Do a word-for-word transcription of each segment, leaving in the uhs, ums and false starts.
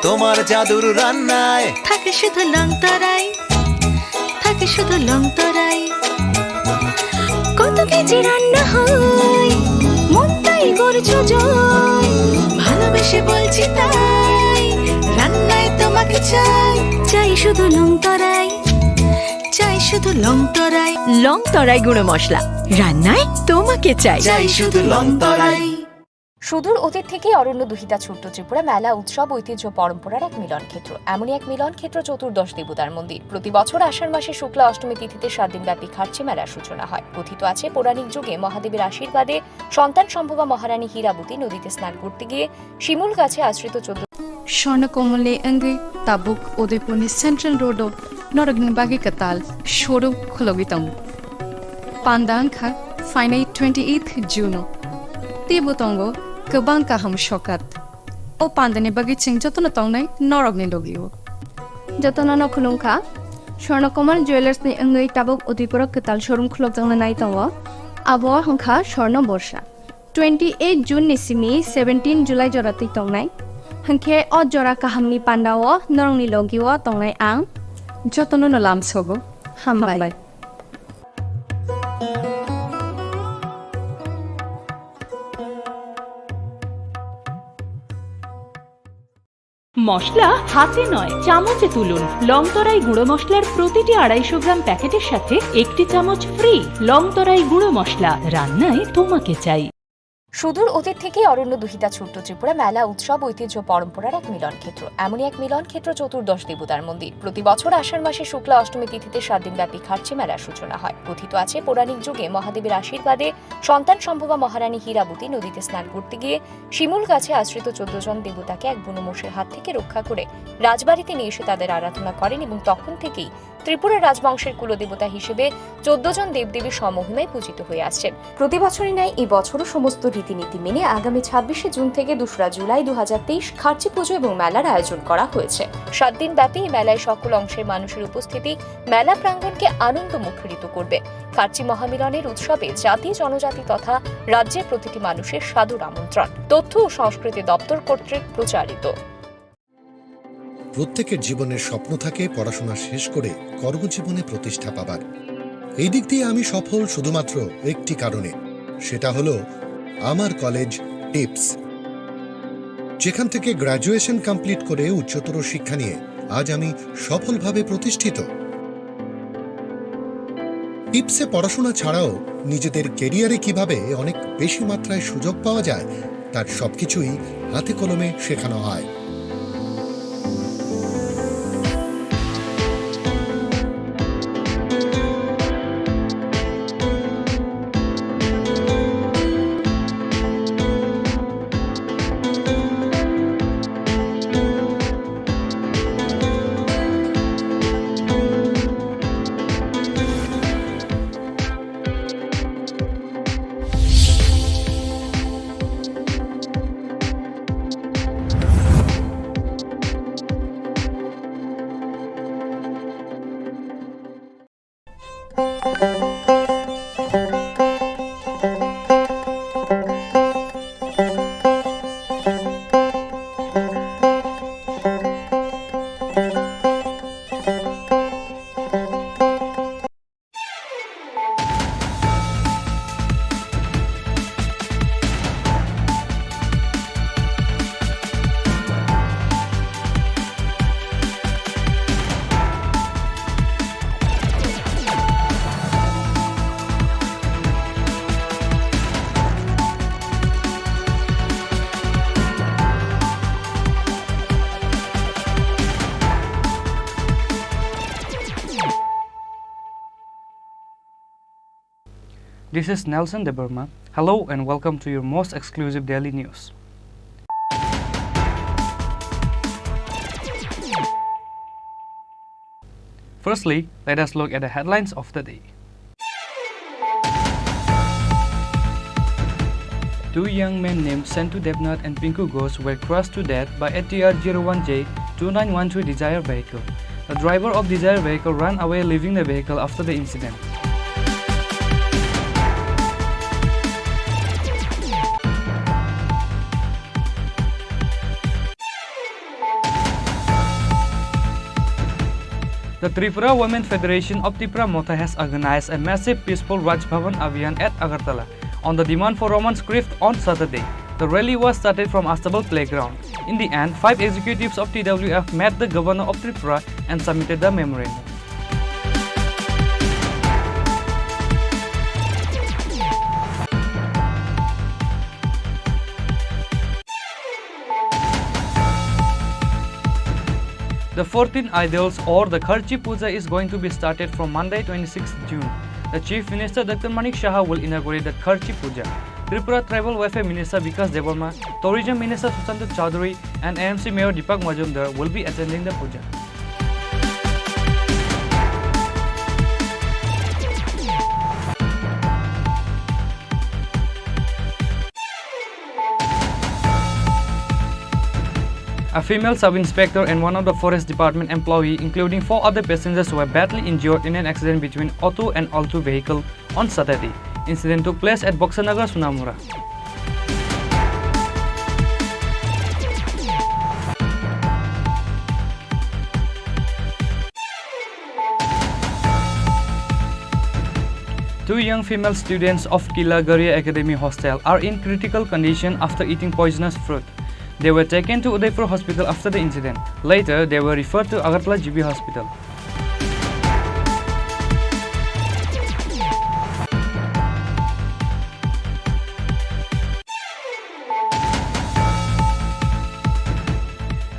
তোমার জাদুর রান্নায় থাকে শুধু লং তরাই, থাকে শুধু লং তরাই। কত কেজি রান্না হয়, মনটাই করছো জয়। ভালোবেসে বলছি তাই, রান্নায় তোমাকে চাই, চাই শুধু লং তরাই, চাই শুধু লং তরাই। লং তরাই গুঁড়ো মশলা, রান্নায় তোমাকে চাই। চাই শুধু লং তরাই। সুদূর অতীত থেকেই অরণ্য দুহিতা ছোট্ট ত্রিপুরা মেলা উৎসব ঐতিহ্য পরম্পরার এক মিলন ক্ষেত্র। এমনই এক মিলন ক্ষেত্র চতুর্দশ দেবতার মন্দির। প্রতি বছর আষাঢ় মাসে শুক্লা অষ্টমী তিথিতে সাত দিন ব্যাপী খার্চি মেলার সূচনা হয়। কথিত আছে, পৌরাণিক যুগে মহাদেবের আশীর্বাদে সন্তান সম্ভবা মহারানী হীরাবতী নদীতে স্নান করতে গিয়ে শিমুল গাছে আশ্রিত চোদ্দ স্বর্ণকমলে wngwi tabuk Udaipurni Central Road-o norokni bagwi kwtal showroom khulogwi tongo. Panda wngkha phainai twenty-eighth June-o. Teibo tongo kwbang kaham sokat. O pandani bagwi chwng jotono tongnai norokni logi-o. Jotono no khulumkha. Swarno Komal Jewellers-ni wngwi tabuk Udaipur-o kwtal showroom khulokjakna nai tongo. Abo wngkha Swarno Borsa. Twenty eight June ni simi seventeen July jora twi tongnai. Hwnkhe o jora kahamni panda-o norokni logi-o tongnai ang. Jotono no lamsogo. Hambai. মশলা হাতে নয়, চামচে তুলুন। লং তরাই গুঁড়ো মশলার প্রতিটি আড়াইশো গ্রাম প্যাকেটের সাথে একটি চামচ ফ্রি। লং তরাই গুঁড়ো মশলা, রান্নায় তোমাকে চাই। সুদূর অতীত থেকেই অরণ্য দুহিতা ছোট্ট ত্রিপুরা মেলা উৎসব ঐতিহ্য পরম্পরার এক মিলন ক্ষেত্র। এমনই এক মিলন ক্ষেত্র চতুর্দশ দেবতার মন্দির। প্রতি বছর আষাঢ় মাসে শুক্লা অষ্টমী তিথিতে সাত দিন ব্যাপী খার্চি মেলার সূচনা হয়। কথিত আছে, পৌরাণিক যুগে মহাদেবের আশীর্বাদে সন্তান সম্ভবা মহারানী হীরাবতী নদীতে স্নান করতে গিয়ে শিমুল গাছে আশ্রিত চোদ্দ জন দেবতাকে এক বুনো মোষের হাত থেকে রক্ষা করে রাজবাড়িতে নিয়ে এসে তাদের আরাধনা করেন এবং তখন থেকেই ত্রিপুরা রাজবংশের কুলদেবতা হিসেবে চোদ্দ জন দেবদেবী স্বমহিমায় পূজিত হয়ে আসছেন। প্রতি বছরই ন্যায় এই বছরও সমস্ত রীতিনীতি মেনে আগামী ছাব্বিশে জুন থেকে দোসরা জুলাই দু হাজার তেইশ খার্চি পুজো এবং মেলার আয়োজন করা হয়েছে। সাত দিন ব্যাপী এই মেলায় সকল অংশের মানুষের উপস্থিতি মেলা প্রাঙ্গণকে আনন্দ মুখরিত করবে। খার্চি মহামিলনের উৎসবে জাতি, জনজাতি তথা রাজ্যের প্রতিটি মানুষের সাদর আমন্ত্রণ। তথ্য ও সংস্কৃতি দপ্তর কর্তৃক প্রচারিত। প্রত্যেকের জীবনের স্বপ্ন থাকে পড়াশোনা শেষ করে কর্মজীবনে প্রতিষ্ঠা পাবার। এই দিক দিয়ে আমি সফল শুধুমাত্র একটি কারণে, সেটা হলো আমার কলেজ টিপস, যেখান থেকে গ্র্যাজুয়েশন কমপ্লিট করে উচ্চতর শিক্ষা নিয়ে আজ আমি সফলভাবে প্রতিষ্ঠিত। টিপসে পড়াশোনা ছাড়াও নিজেদের ক্যারিয়ারে কিভাবে অনেক বেশি মাত্রায় সুযোগ পাওয়া যায়, তার সবকিছুই হাতে কলমে শেখানো হয়। This is Nelson Debbarma. Hello and welcome to your most exclusive daily news. Firstly, let us look at the headlines of the day. Two young men named Sentu Debnath and Pinku Ghosh were crushed to death by A T R zero one J two nine one three Dzire vehicle. The driver of Dzire vehicle ran away, leaving the vehicle after the incident. The Tripura Women Federation of Tipra Motha has organized a massive peaceful Raj Bhavan Abhiyan at Agartala on the demand for Roman script on Saturday. The rally was started from Astabal Playground. In the end, five executives of T W F met the Governor of Tripura and submitted the memorandum. The fourteen idols or the Kharchi Puja is going to be started from Monday, twenty-sixth June. The Chief Minister Doctor Manik Saha will inaugurate the Kharchi Puja. Tripura Tribal Welfare Minister Bikash Debbarma, Tourism Minister Sushanta Chowdhury and A M C Mayor Deepak Majumdar will be attending the puja. A female sub-inspector and one of the forest department employee, including four other passengers, were badly injured in an accident between auto and Alto vehicle on Saturday. Incident took place at Boxer Nagar, Sonamura. Two young female students of Kila Garia Academy Hostel are in critical condition after eating poisonous fruit. They were taken to Udaipur Hospital after the incident. Later, they were referred to Agartala G B Hospital.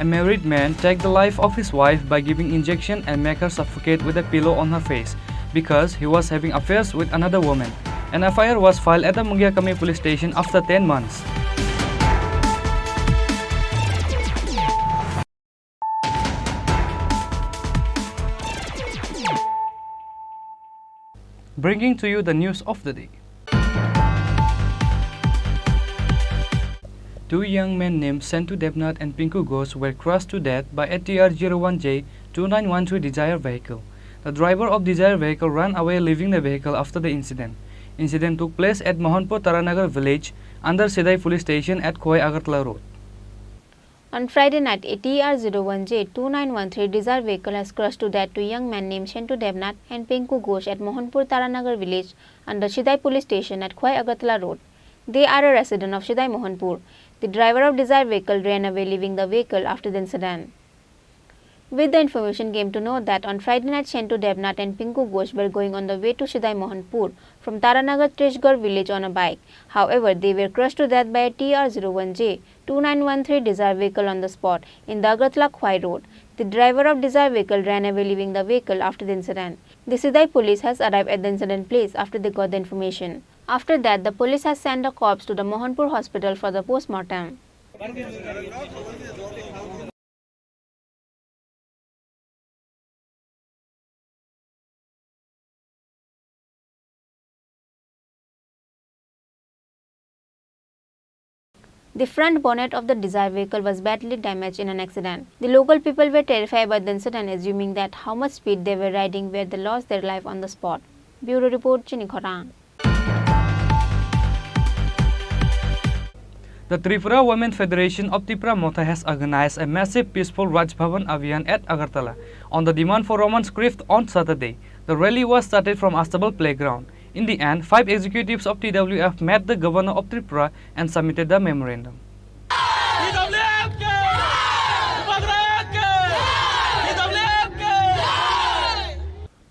A married man take the life of his wife by giving injection and make her suffocate with a pillow on her face because he was having affairs with another woman. An F I R was filed at the Mungiakami police station after ten months. Bringing to you the news of the day. Two young men named Sentu Debnath and Pinku Ghosh were crushed to death by a T R zero one J two nine one three Dzire vehicle. The driver of Dzire vehicle ran away, leaving the vehicle after the incident. Incident took place at Mohanpur Taranagar village under Sidai police station at Khowai Agartala road. On Friday night, a T R zero one J two nine one three Dzire vehicle has crushed to death two young men named Sentu Debnath and Pinku Ghosh at Mohanpur Taranagar village under Sidai police station at Khowai Agartala road. They are a resident of Sidai Mohanpur. The driver of Dzire vehicle ran away, leaving the vehicle after the incident. With the information, came to know that on Friday night, Sentu Debnath and Pinku Ghosh were going on the way to Sidai Mohanpur from Taranagar Trishgarh village on a bike. However, they were crushed to death by a T R zero one J two nine one three Dzire vehicle on the spot in the Agartala Khowai road. The driver of Dzire vehicle ran away, leaving the vehicle after the incident. The Sidai police has arrived at the incident place after they got the information. After that, the police has sent the corpse to the Mohanpur hospital for the postmortem. The front bonnet of the Dzire vehicle was badly damaged in an accident. The local people were terrified by the incident, assuming that how much speed they were riding, where they lost their life on the spot. Bureau report, Chini Khorang. The Tripura Women Federation of Tipra Motha has organized a massive peaceful Raj Bhavan Abhiyan at Agartala on the demand for Roman script on Saturday. The rally was started from Astabal Playground. In the end, five executives of T W F met the governor of Tripura and submitted the memorandum.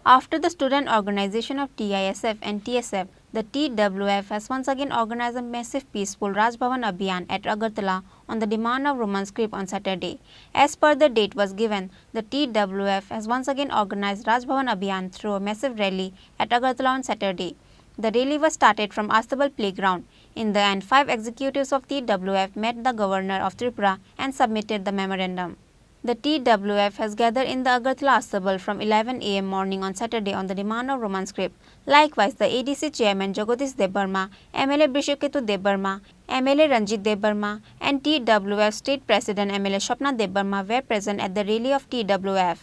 After the student organization of T I S F and T S F, the T W F has once again organized a massive peaceful Raj Bhavan Abhiyan at Agartala on the demand of Roman script on Saturday. As per the date was given, the T W F has once again organized Raj Bhavan Abhiyan through a massive rally at Agartala on Saturday. The rally was started from Astabal Playground. In the end, five executives of T W F met the governor of Tripura and submitted the memorandum. The T W F has gathered in the Agartala Astabal from eleven A M morning on Saturday on the demand of Roman script. Likewise, the A D C chairman Jagadish Debbarma, M L A Brishaketu Debbarma, M L A Ranjit Debbarma, and T W F state president M L A Swapna Debbarma were present at the rally of T W F.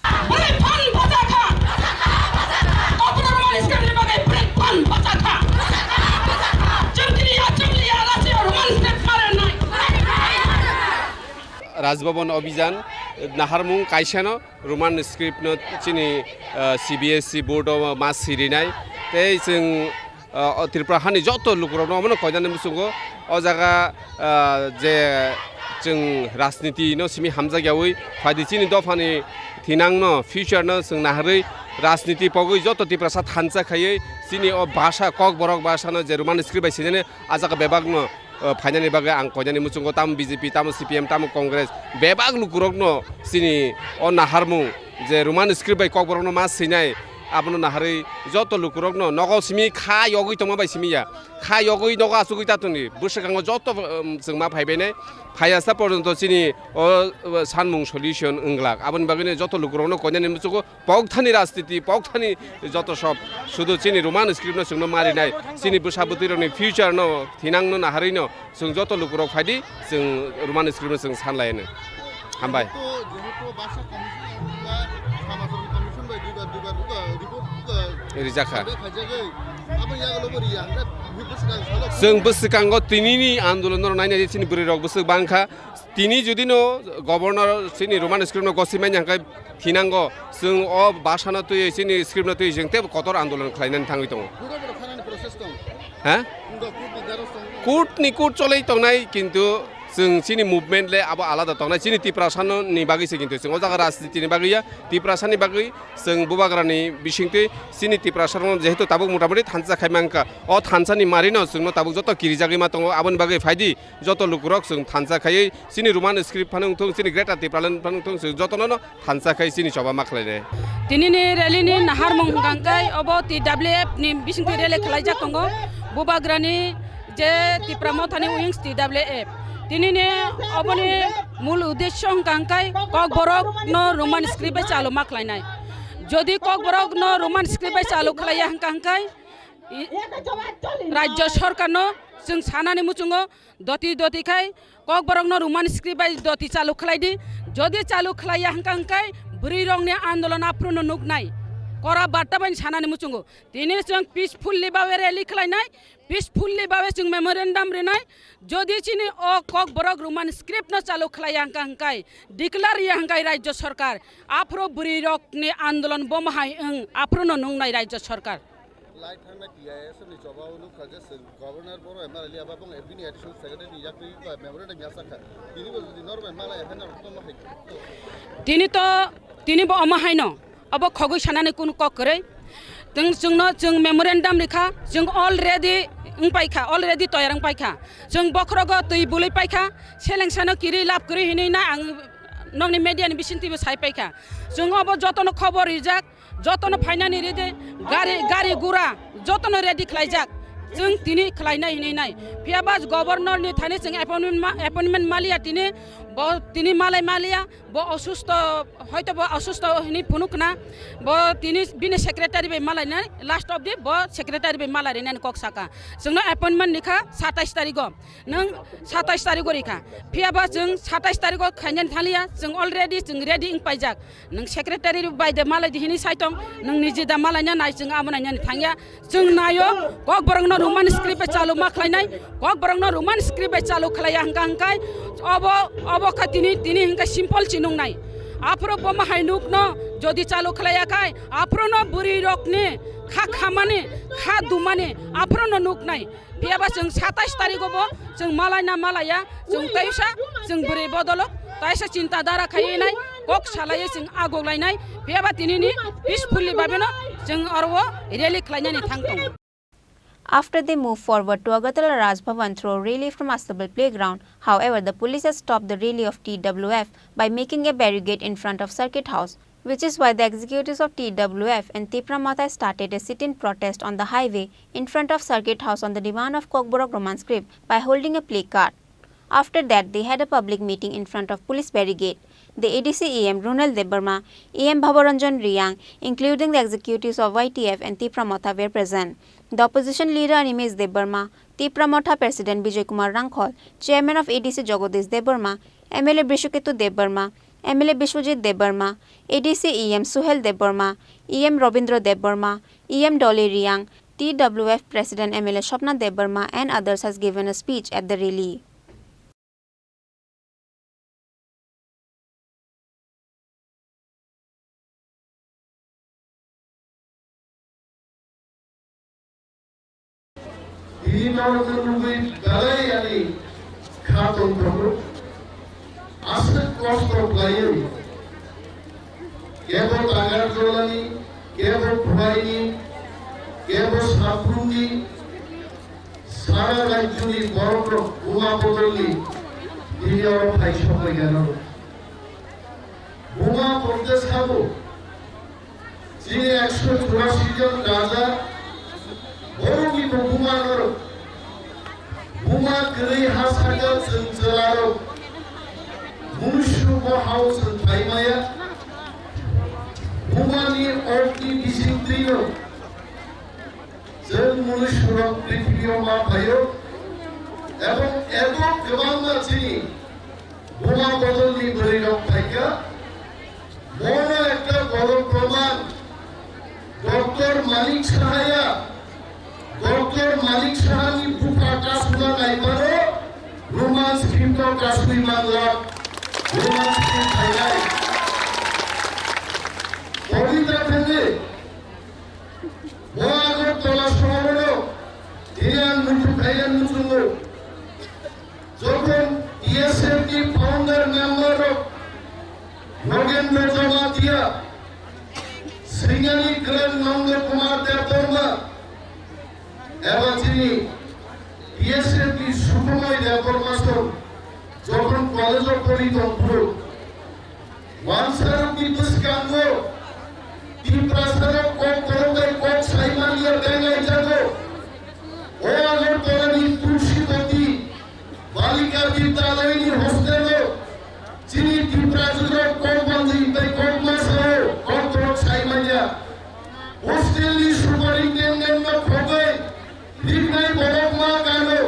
Rajbhavan Abhijan naharmung kaisano Roman script no chini, ah, C B S E board o ma sirinai. Tei chwng, ah, o Tripura hani joto lukurokno omono koinani muchungo o jaga, ah, je chwng rajniti no simi hamjakyawi phaidi chini dophani thinangno future no chwng naharwi rajniti pogwi joto Tiprasa thansa khaiwi chini o bhasha Kokborok bhasha no je Roman script bai sinani ah jaga bebakno, ah, phainani bagwi ang koinani muchungo tamo B J P, tamo C P M, tamo Congress, bebak lukurokno chini o naharmung je Roman script bai Kokborokno ma swinai, abono naharwi joto lukurokno nogo simi kha yogwi tongma bai simi ya. Kha yogwi nogo achugwi ta tongdi. Bwswkango joto, um, chwng ma phaibainai. Phaiya sa porjonto chini o, o sanmung solution wnglak. Aboni bagwino joto lukurokno koinani muchungo pokthani rajniti, pokthani joto sob, sudu chini Roman script no chwngno marinai, chini bwsa bwtwi rokni future no thinangno naharwi no chwng joto lukurok phaidi, chwng Roman script no chwng sanlaino. Hambai. Jehetu, jehetu basa commission, samajoni commission bai duibar, duibar, duibar report, duibar Rijak kha. Survey khaijagwi, aboni yagulo bo riya, hwnkhai bwswkang salo. Chwng bwswkango tinini andolon no nainai chini bwrwi rok bwswk bangkha. Tini jodi no governor chini Roman script no gosi manya hwnkhai thinango, chwng o bhasha no twiwi chini script no twiwi chwng teibo kotor andolon khlainani thangwi tongo. Buga buga thanani process tong. Ha? Buga court ni darwk tong. Court ni court cholwi tongnai, kintu chwng chini movement le abo alada tongnai. Chini Tiprasa no ni bagwi se, kintu chwng o jaga rajniti ni bagwi ya, Tiprasa ni bagwi chwng bubagra ni bisingtwi chini Tiprasa no jehetu tabuk motamoti thansa khai mankha. O thansa ni mari no chwng no tabuk joto kirijagwi ma tongo, aboni bagwi phaidi. Joto lukurok chwng thansa khaiwi chini Roman script phano wngthung, chini Greater Tipraland phano wngthung, chwng jotono no thansa khai chini choba ma khlainai. Tinini rally ni naharmung hwnkha khe obo T W F ni bisingtwi rally khlaijak tongo. Bubagrani je Tipra Mothani wings T W F. Tinini oboni mul uddesho hwnkha khe Kokborok no Roman script bai chalu ma khlainai. Jodi Kokborok no Roman script bai chalu khlaiya hwnkha khe i-, Rajya Sarkar no chwng sanani muchungo, doti doti khai Kokborok no Roman script bai doti chalu khlai di. Jodi chalu khlai ya hwnkha hwnkhe bwrwi rok ni andolon aphuru no nuknai. Kora barta bai sanani muchungo. Tini chwng peacefully bawe rally khlai nai, peacefully bawe chwng memorandum rinai. Jodi chini o Kokborok Roman script no chalu khlai ya hwnkha hwnkhe, declare ya hwnkhe Rajya Sarkar, aphuru bwrwi rok ni andolon bo mahai wng, aphuru no nuknai Rajya Sarkar. Lai thangna T I S ni choba o nukha je chwng Governor Boro M R L A aba bong bini additional secretary ni yakri ba memorandum yasa kha. Tini bo jodi norok bai malai haino rok tongma hai. Tini to, tini bo omo haino. Abo khogwi sanani kunu kok kwrwi. Chwng, chwngno chwng memorandum rikha, chwng already wngpai kha, already toyar wngpai kha. Chwng bokhorogo twi bwlwi pai kha, seleng sano kiri lab kwrwi hinwi na ang nokni media ni bisingtwi bo sai pai kha. Chwng obo jotono khobor rijak, jotono phainani ridi, gari, gari gura jotono ready khlaijak. Chwng tini khlainai hinwi nai. Phiya ba governor ni thani chwng appointment ma-, appointment maliya tini, bo tini malai maliya, bo osusto, hoito bo osusto hinwi phunuk khna. Bo tini bini secretary bai malai nai, last of the bo secretary bai malai rinani kok saka. Chwngno appointment ni kha satais tarigo. Nwng satais tarigo rikha. Phiya ba chwng satais tarigo khainani thaliya, chwng already chwng ready wng paijak. Nwng secretary bai de malai di hinwi sai tong, nwng niji da malai na nai chwng abo nainani thangya. Chwng naio, Kokborok no Roman script bai chalu ma khlainai, Kokborok no Roman script bai chalu khlaiya hwnkha hwnkhe, obo, obo kha tini, tini hwnkhe simple si nungnai. Aphuru bo ma hai nuk no jodi chalu khlaiya khai, aphuru no bwrwi rok ni kha khamani, kha dumani, aphuru no nuknai. Phiya ba chwng satais tarigo bo chwng malai na malaiya, chwng teisa chwng bwrwi bodolo, taisa chinta dara khaiwi nai, kok salaiwi chwng agok lainai. Phiya ba tini ni peacefully babe no chwng oro rally khlainani thang tongo. After they move forward to Agartala Raj Bhavan through rally from Astabal Playground, however, the police has stopped the rally of T W F by making a barricade in front of Circuit House, which is why the executives of T W F and Tipra Motha started a sit-in protest on the highway in front of Circuit House on the demand of Kokborok Roman script by holding a placard. After that, they had a public meeting in front of police barricade. The A D C E M Runal Debbarma, E M Bhavaranjan Reang, including the executives of Y T F and Tipra Motha were present. The opposition leader Animesh Debbarma, Tipra Motha President Bijoy Kumar Rangkhol, Chairman of A D C Jagadish Debbarma, M L A Brishaketu Debbarma, M L A Biswajit Debbarma, A D C E M Suhel Debbarma, E M Robindra Debbarma, E M Dolly Reang, T W F President M L A Swapna Debbarma and others has given a speech at the rally. Tini norokno nugwi belai ani kha tongthokgo. Aswk kosto khlaiwi kebo tangar jolani, kebo phuaini, kebo sabrumni, sara rajyoni borokrok buma bodolni tini oro phai sokphaikha norok. Buma protest khabo. Chini ekso churasi jon raja, borokni bo buma norok. Buma kwrwi ha sakha chwng chwlarok. Munusyo bo hao chwng phaimaya. Bumani okni bising twino chwng munusurok prithibio ma phaio. Ebong ebo kwbangma chini buma bodolni bwrwirok phaikha. Bono ekta boro proman. Doctor Manik Sahaya, Doctor Manik Sahani bupha kasuna naibaro Roman script o kasui manlak. Roman script phainai. Pabitra Thangwi, bo Agartala sohorono tini ang muchung khaina muchungo. Jokhon T S F ni founder member rok Nogendra Jamatia, Sringani Kran Nanda Kumar Debbarma, eba chini T S F ni Sukhumoi Debbarma song jokhon college o pori tong phuru, wansarokni bwskango Tiprasarok kok borok bai kok sai manliya benglai jago. O Agartala ni Tulsibati Balika Bidyalayani hostel o chini Tiprasarok kok manjwi bai kok masao kok borok sai manya. Hostel ni superintendent no khogwi riknai borok ma kano.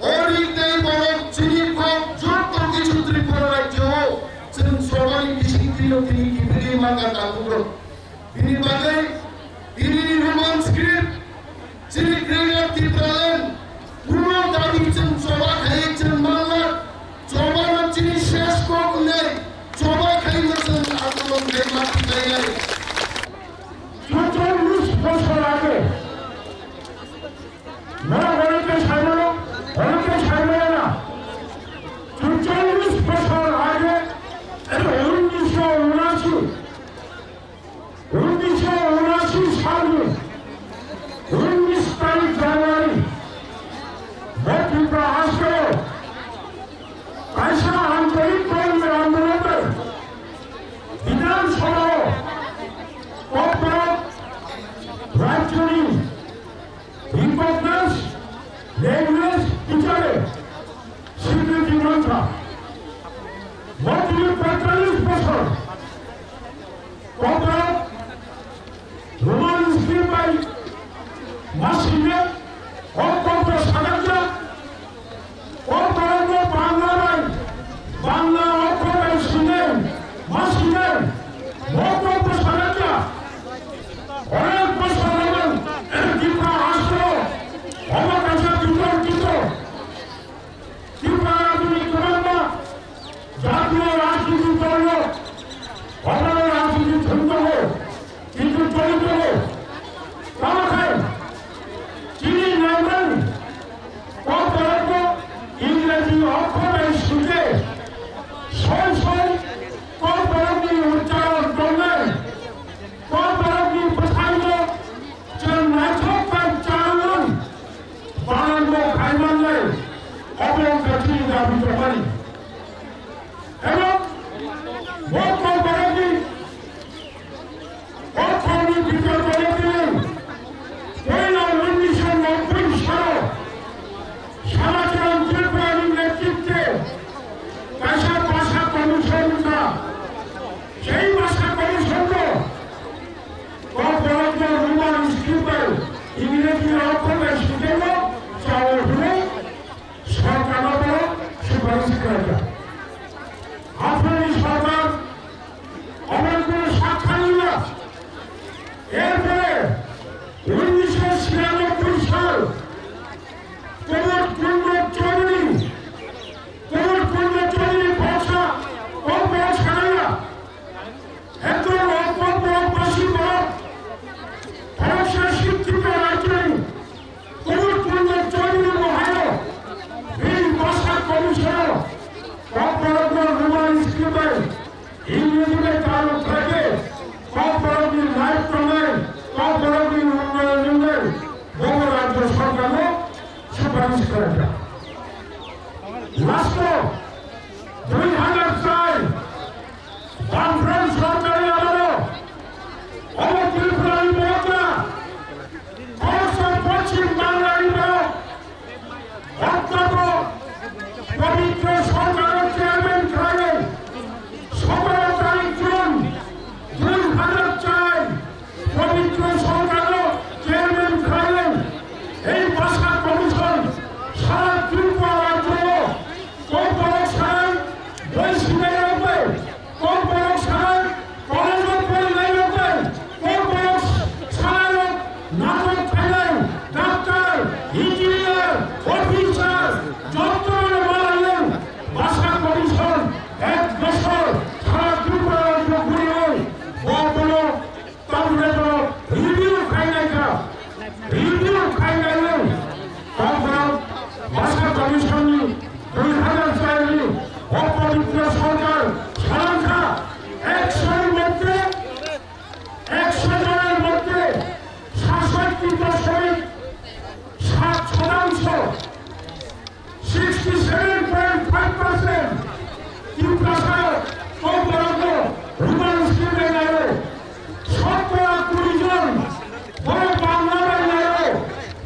O riknai borok chini kok joto kichu Tripura rajyo o chwng sobani bising twino tini kibirwi ma ka tabuk rok. Bini bagwi bini Roman script chini Greater Tipraland kuno dabi chwng choba khai chwng manna, choba no chini ses kok wngnai choba khai no chwng andolon khai ma thwinai. Chwng chwng lis bosor age. Norok onek khe sai mano, onek khe sai mano na. Chwng chwng lis bosor age, unisho unashi, unisho unashi salni unis tarik January, bo Tripura hasteo kaisa ancholik kongni andolon bai Bidhan Sabhao kokborok rajyoni recognized language hisabe swikriti mankha. Bo tini poitallis bosor kokborok Roman script bai ma swinai, o kokborok sakakjak. O borokno Bangla bai, Bangla okkhor bai swinai, ma swinai, bo kok bwsarokya. Onek bosor romang, Tripura hasteo, omo kaisa bitorkito. Tripura rajyoni kwbangma jatiyo rajniti dolrok Kokborokni life tongnai, Kokborokni unnoyon wngnai, bobo rajyo sorkarno suparis khlaijak. Last-o dui hazar char Bamfront sorkarni amolo obo Tripurani borok na, khoroksa Poschim Banglani borok, Odhyapok Pabitra Sarkar chairman khlaio. Sotoro tarik June dui hazar char Pabitra Sarkar chairman khlaio. Ei Basa Commission sara Tripura rajyo Kokborok sanai, boi sinai rok bai, Kokborok sanai, college o porinai rok bai, Kokborok sanai rok natok khainai, doctor, engineer, officer, joto no malaiwi, Basa Commission, ek bosor, sara Tripura rajyo guriwi, bo bono Tabukhe borok review khainai kha, review khainai no. Kokborok Basa Commission ni dui hazar char ni o pabitra sorkar salang kha, ekshor moddhe, ekshor jonor moddhe sat sot doshomik sat shotangsho sixty seven point five percent Tiprasa Kokborokno Roman script bai naio. Sottora kuri jon borok Bangla bai naio.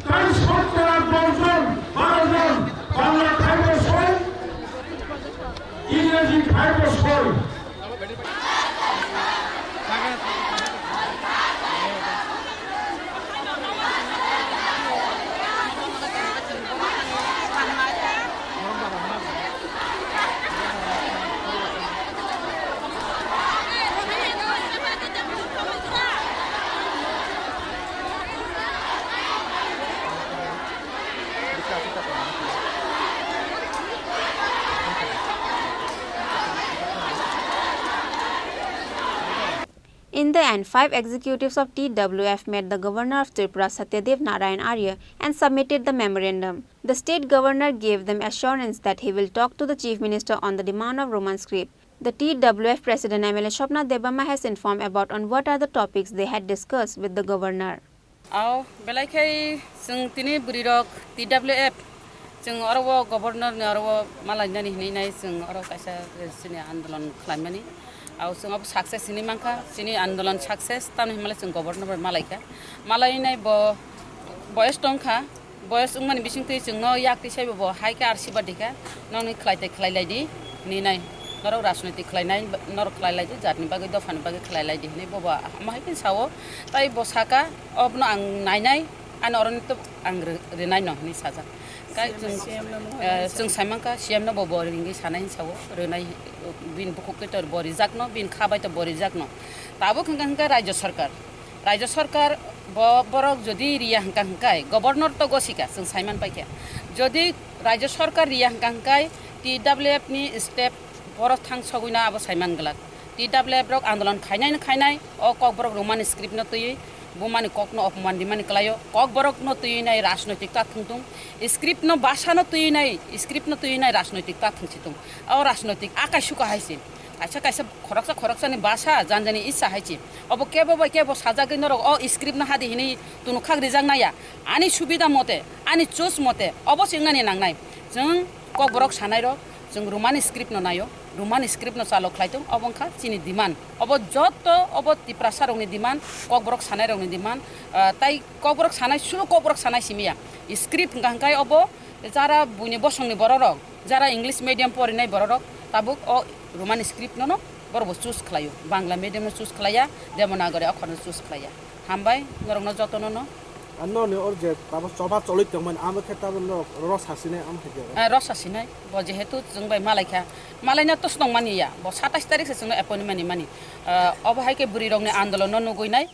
Tai sottora dos jon, baro jon Bangla khaibo soi, Ingreji khaibo soi. In the end, five executives of T W F met the Governor of Tripura, Satyadev Narayan Arya, and submitted the memorandum. The state governor gave them assurance that he will talk to the Chief Minister on the demand of Roman script. The T W F President M L A Swapna Debbarma has informed about on what are the topics they had discussed with the Governor. Ao, belai khai chwng tini bwrwi rok T W F, chwng oro o Governor ni oro o malainani hinwi nai chwng oro kaisa, eh, chini andolon khlaimani. Ao chwng abo success hinwi mankha, chini andolon success, tamni hinmale chwng Governor bai malaikha. Malainai bo boyes tongkha, boyes wngmani bisingtwi chwngno yak twi saibo bo hai khe arsiba dikha, nokni khlai tei khlai lai di hinwi nai. Norok rajnoitik khlainai, norok khlai lai di, jatni bagwi, dophani bagwi khlai lai di hinwi bobo amo hai khe sao. Tai bo saka, obono ang nainai, ani oroni to ang ri-, rinai no hinwi sajak. Kai chwng, eh, chwng saimankha C M no bo bo ringwi sanai hinwi sao, rinai, bini bukhuk twi to bo rijakno, bini kha bai to bo rijakno. Tabuk hwnkha hwnkha Rajya Sarkar. Rajya Sarkar bo borok jodi riya hwnkha hwnkhe Governor to gosika chwng saiman paikha. Jodi Rajya Sarkar riya hwnkha hwnkhe T W F ni step borok thang sogwino abo saiman glak. T W F rok andolon khainai no khainai, o Kokborok Roman script no twiwi bumani kokno opman rimani kwlaio, Kokborok no twiwi nai rajnoitik ta thwngthung, script no basa no twiwi nai, script no twiwi nai rajnoitik ta thwngsitung. O rajnoitik akai suka hai se. Kaisa kaisa khoroksa khoroksani basa, jani jani issa hai se. Obo kebo bai kebo sajagwi norok o script no hadi hinwi tunukha rijak naya. Ani subida mote, ani choice mote, obo se wngnani nangnai. Chwng Kokborok sanai rok, chwng Roman script no naio, Roman script no chalo khlai tong, obo wngkha chini demand. Obo joto, obo Tiprasa rokni demand, Kokborok sanai rokni demand, ah, tai Kokborok sanai, sulu Kokborok sanai simi ya. Script hwnkha hwnkhe obo jara buini bosongni borok rok, jara English medium porinai borok rok, tabuk o Roman script no no borok bo choose khlaio, Bangla medium no choose khlaiya, Devanagari okhor no choose khlaiya. Hambai norokno jotono no. Ano ni or je tabo choba choloi tongmani, amo khe tabo norok ro sasinai, amo khe je. Ah, ro sasinai, bo jehetu chwng bai malaikha, malaina to tongmani ya, bo satais tarik se chwngno appointment mani mani. Ah, obo hai khe bwrwi rokni andolon no nugui nai,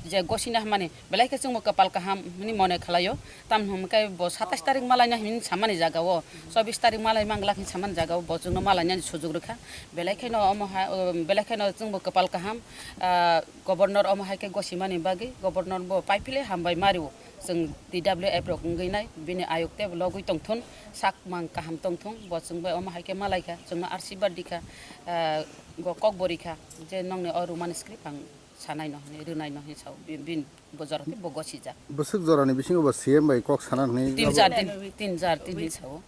je gosina hamani, belai khe chwngbo kwpal kaham hwnwi mone khlaio. Tamni hwn khe bo satais tarik malaina hwnwi samani jaga o, chobis tarik malai manglak hwnwi samani jaga o, bo chwngno malainani sujuk rwkha. Belai kheno omo ha, belai kheno chwngbo kwpal kaham, ah, Governor omo hai khe gosimani bagwi, Governor bo paiphile hambai mario. Chwng T W F rok wngwi nai, bini ayuk tei logwi tongthun, sak mang kaham tongthung, bo chwng bai omo hai khe malaikha, chwngno arsibad dikha, ah, bo kok bo rikha, je nongni o Roman script ang sanai no hinwi, rwnai no hinwi sao, bi-, bin bo jora tei bo gosijak. Bwswk jorani bisingo bo C M bai kok sana hwnwi tin abo char din, tin char din hinwi sao,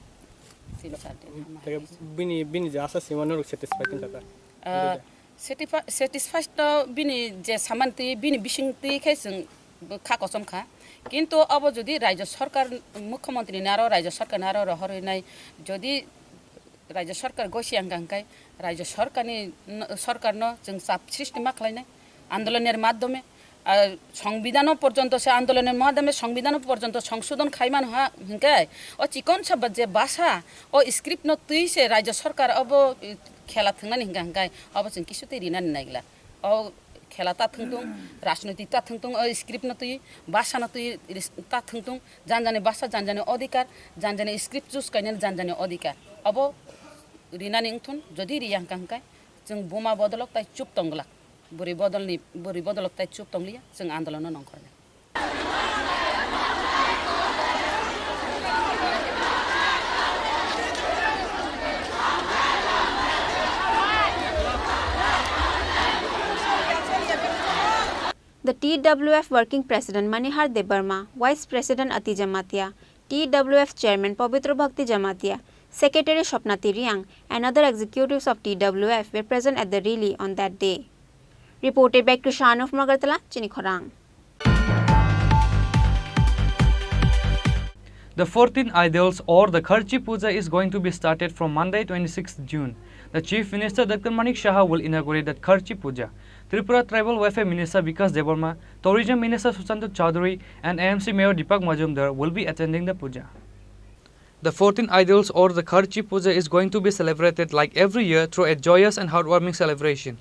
tin char din hama Tei hai sao. Bini, bini je asa sima norok satisfied wngkha ta? Ah, Satisfi-, satisfied no bini je saman twi, bini bising twi khe chwng kha kosom kha. Kintu obo jodi Rajya Sarkar, Mukhyamantri ni aro Rajya Sarkar ni aro rohorwi nai, jodi Rajya Sarkar gosi ang kang kai, Rajya Sarkar ni, Sarkar no chwng chap sristi ma khlai nai, andolon ni madhyome, ah, Songbidhano porjonto se andolon ni madhyome Songbidhano porjonto songsodhon khai mano ha, hinkhe o chikon sa ba je basa, o script no twi se Rajya Sarkar obo, eh, khela thwng nani hinkha hinkhe obo chwng kisu twi rinani naigla. O khela ta thwngtung, rajnoitik ta thwngtung, o script no twi, basa no twi ris-, ta thwngtung, janjani basa, janjani odhikar, janjani script choose kainani janjani odhikar. Obo rinani wngthun, jodi riya hwnkha hwnkhe chwng buma bodolok tai chup tongglak. Bwrwi bodolni, bwrwi bodolok tai chup tongliya, chwng andolono nongkhornai. The T W F Working President Manihar Debbarma, Vice President Ati Jamatia, T W F Chairman Pabitra Bhakti Jamatia, Secretary Swapna Tiriang, and other executives of T W F were present at the rally on that day. Reported by Krishanov Magartala, Chini Khorang. The fourteen Idols or the Kharchi Puja is going to be started from Monday, twenty-sixth June. The Chief Minister Doctor Manik Saha will inaugurate the Kharchi Puja. Tripura Tribal Welfare Minister Bikas Debbarma, Tourism Minister Sushanta Chowdhury, and A M C Mayor Deepak Majumdar will be attending the puja. The fourteen Idols or the Kharchi Puja is going to be celebrated like every year through a joyous and heartwarming celebration.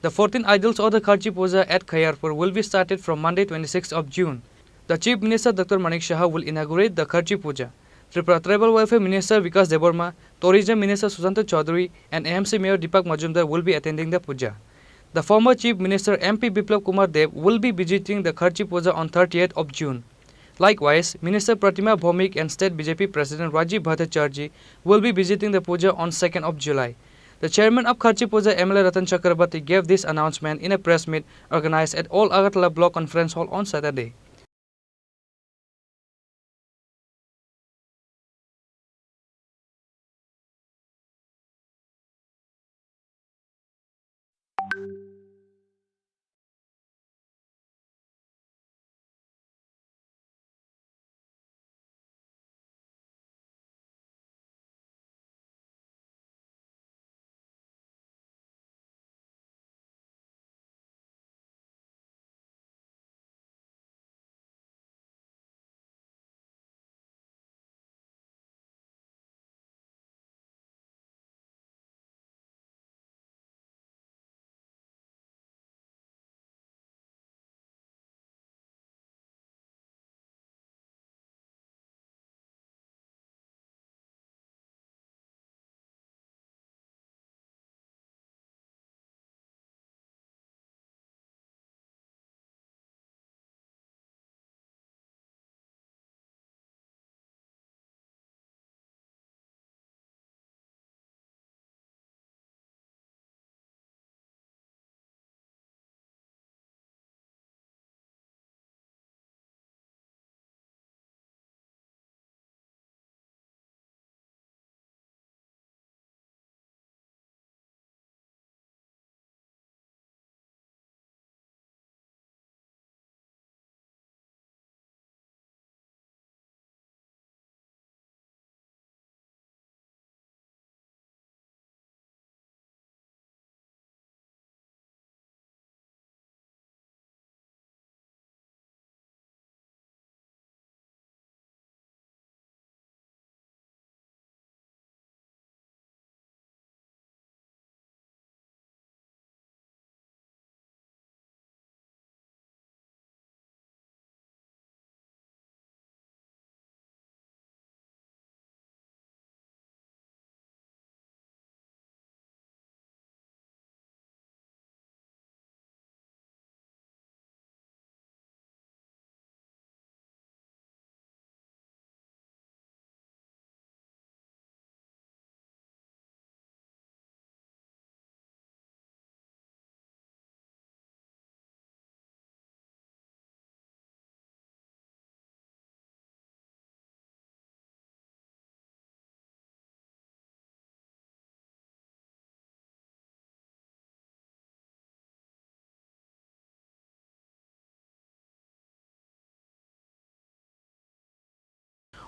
The fourteen Idols or the Kharchi Puja at Khayarpur will be started from Monday, twenty-sixth of June. The Chief Minister Doctor Manik Saha will inaugurate the Kharchi Puja. Tripura Tribal Welfare Minister Bikas Debbarma, Tourism Minister Sushanta Chowdhury, and A M C Mayor Deepak Majumdar will be attending the puja. The former Chief Minister M P Biplab Kumar Deb will be visiting the Kharchi Puja on thirtieth of June. Likewise, Minister Pratima Bhowmik and State B J P President Rajiv Bhattacharjee will be visiting the puja on second of July. The chairman of Kharchi Puja, M L A Ratan Chakrabarty, gave this announcement in a press meet organized at Old Agartala Block Conference Hall on Saturday.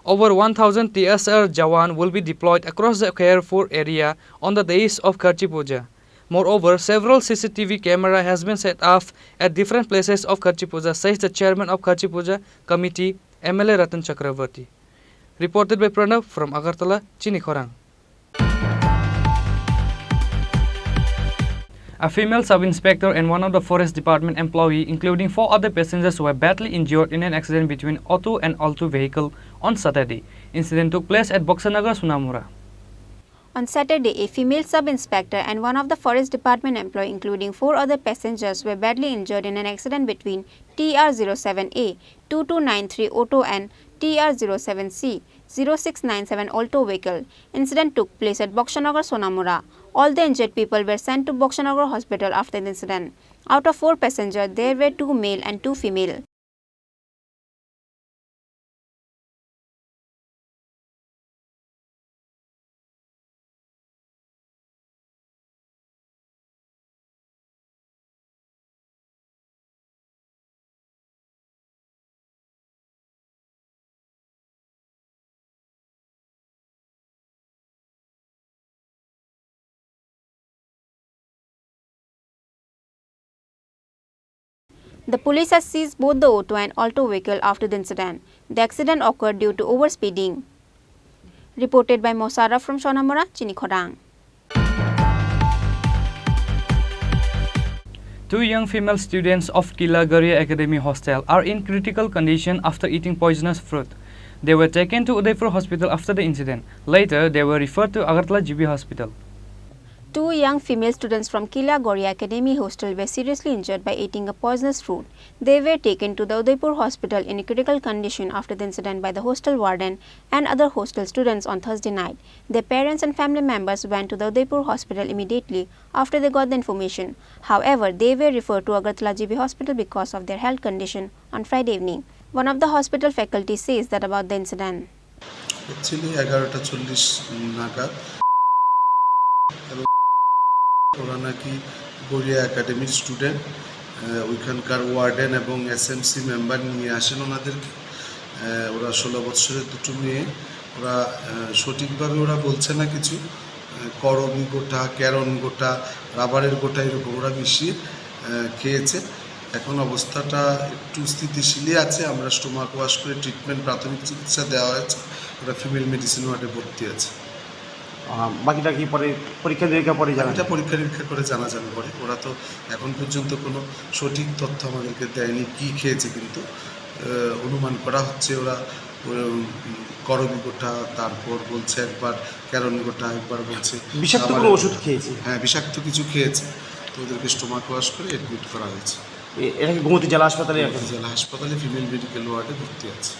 Over one thousand T S R Jawan will be deployed across the Khairpur area on the days of Kharchi Puja. Moreover, several C C T V camera has been set up at different places of Kharchi Puja, says the chairman of Kharchi Puja Committee, M L A Ratan Chakravarti. Reported by Pranab from Agartala, Chini Khorang. A female sub-inspector and one of the forest department employee, including four other passengers, were badly injured in an accident between auto and Alto vehicle on Saturday. Incident took place at Boxanagar, Sonamura. On Saturday, a female sub-inspector and one of the forest department employee, including four other passengers, were badly injured in an accident between T R zero seven A two two nine three auto and T R zero seven C zero six nine seven Alto vehicle. Incident took place at Boxanagar, Sonamura. All the injured people were sent to Boxanagar Hospital after the incident. Out of four passengers, there were two male and two female. The police has seized both the auto and Alto vehicle after the incident. The accident occurred due to overspeeding. Reported by Mosara from Sonamura, Chini Khorang. Two young female students of Kila Garia Academy Hostel are in critical condition after eating poisonous fruit. They were taken to Udaipur Hospital after the incident. Later, they were referred to Agartala G B Hospital. Two young female students from Kila Garia Academy Hostel were seriously injured by eating a poisonous fruit. They were taken to the Udaipur Hospital in a critical condition after the incident by the hostel warden and other hostel students on Thursday night. Their parents and family members went to the Udaipur Hospital immediately after they got the information. However, they were referred to Agartala G B Hospital because of their health condition on Friday evening. One of the hospital faculty says that about the incident. Actually, এগারোটা চল্লিশ নাগাদ এবং ওরা নাকি গড়িয়া একাডেমির স্টুডেন্ট। ওইখানকার ওয়ার্ডেন এবং SMC member নিয়ে আসেন ওনাদেরকে। ওরা ষোলো বছরের দুটো মেয়ে। ওরা সঠিকভাবে ওরা বলছে না কিছু। করবি গোটা, ক্যারন গোটা, রাবারের গোটা, এরকম ওরা মিশিয়ে খেয়েছে। এখন অবস্থাটা একটু স্থিতিশীলই আছে। আমরা স্টোমাক ওয়াশ করে ট্রিটমেন্ট, প্রাথমিক চিকিৎসা দেওয়া হয়েছে। ওরা ফিমেল মেডিসিন ওয়ার্ডে ভর্তি আছে। বাকিটা কি পরে পরীক্ষা নিরীক্ষা পরে জানা? এটা পরীক্ষা নিরীক্ষা করে জানা যাবে পরে। ওরা তো এখন পর্যন্ত কোনো সঠিক তথ্য আমাদেরকে দেয়নি কি খেয়েছে, কিন্তু অনুমান করা হচ্ছে ওরা করবি গোটা, তারপর বলছে একবার ক্যারন গোটা, একবার বলছে বিষাক্ত আবার কোনো ওষুধ খেয়েছে। হ্যাঁ, বিষাক্ত কিছু খেয়েছে। তো ওদেরকে স্টোমাক ওয়াশ করে অ্যাডমিট করা হয়েছে। এটা কি গোমতী জেলা হাসপাতালে? গোমতী জেলা হাসপাতালে ফিমেল মেডিকেল ওয়ার্ডে ভর্তি আছে।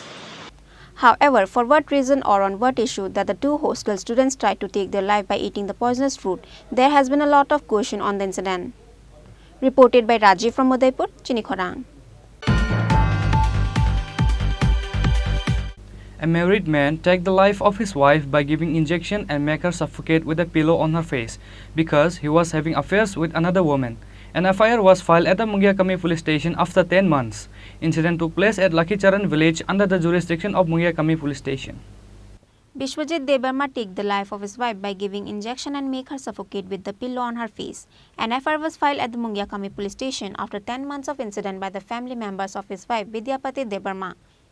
However, for what reason or on what issue that the two hostel students tried to take their life by eating the poisonous fruit, there has been a lot of question on the incident. Reported by Rajiv from Udaipur, Chini Khorang. A married man take the life of his wife by giving injection and make her suffocate with a pillow on her face because he was having affairs with another woman. An F I R was filed at the Mungiakami police station after ten months. Incident took place at Lakhicharan village under the jurisdiction of Mungiakami police station. Biswajit Debbarma take the life of his wife by giving injection and make her suffocate with the pillow on her face. An F I R was filed at the Mungiakami police station after ten months of incident by the family members of his wife Vidyapati Debbarma.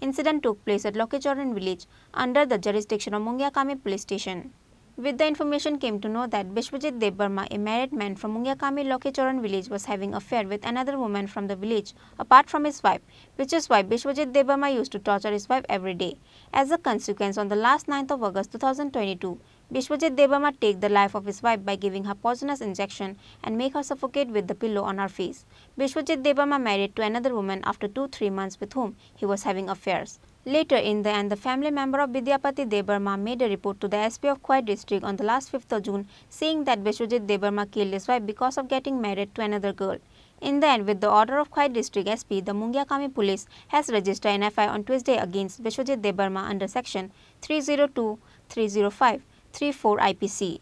Incident took place at Lokhicharan village under the jurisdiction of Mungiakami police station. With the information came to know that Biswajit Debbarma, a married man from Mungiakami Lokhicharan village, was having affair with another woman from the village apart from his wife, which is why Biswajit Debbarma used to torture his wife every day. As a consequence, on the last ninth of August two thousand twenty-two, Biswajit Debbarma take the life of his wife by giving her poisonous injection and make her suffocate with the pillow on her face. Biswajit Debbarma married to another woman after two three months with whom he was having affairs. Later in the end, the family member of Vidyapati Debbarma made a report to the S P of Khowai district on the last fifth of June, saying that Biswajit Debbarma killed his wife because of getting married to another girl. In the end, with the order of Khowai district S P, the Mungiakami police has registered an F I R on Tuesday against Biswajit Debbarma under section three zero two, three zero five, three four I P C.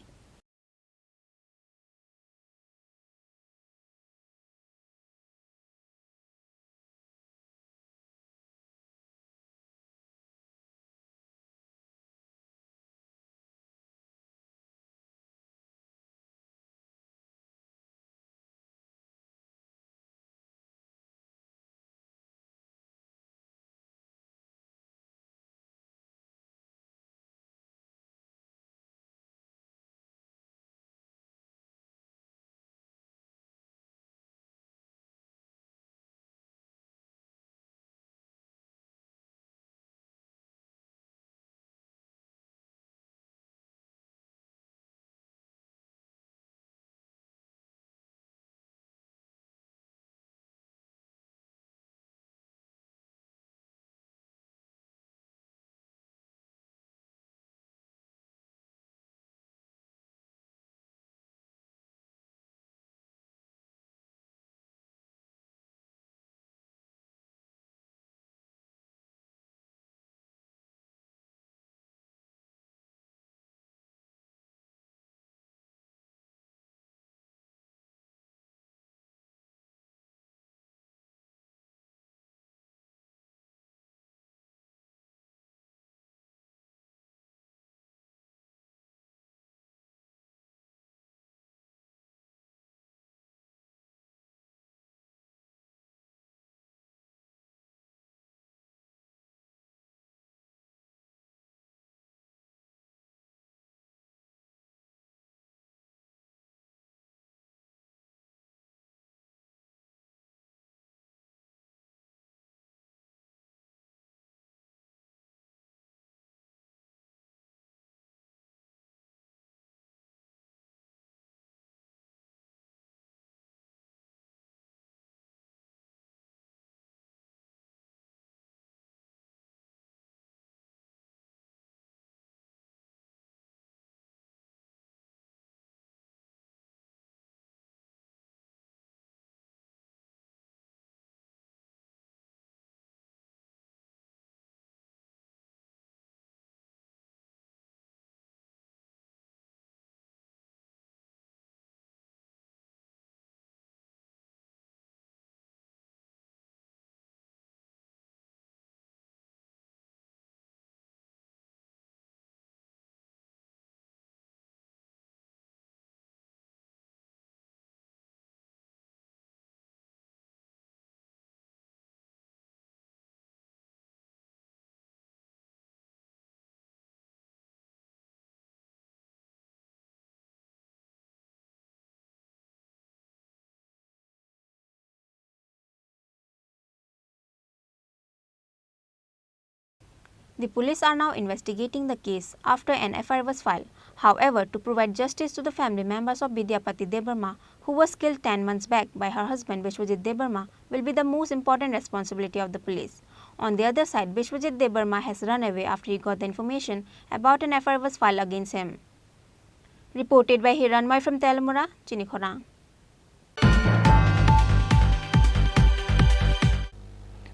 The police are now investigating the case after an F I R was filed. However, to provide justice to the family members of Vidyapati Debbarma, who was killed ten months back by her husband Biswajit Debbarma, will be the most important responsibility of the police. On the other side, Biswajit Debbarma has run away after he got the information about an F I R was filed against him. Reported by Hiranmai from Telamura, Chinikhorang.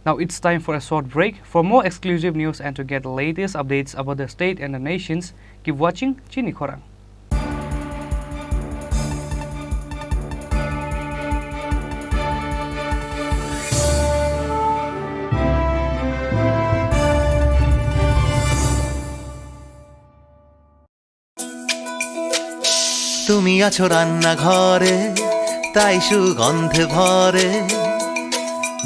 Now it's time for a short break. For more exclusive news and to get the latest updates about the state and the nations, keep watching Chinikhorang. তুমি আছো রান্নাঘরে, তাই সুগন্ধে ভরে।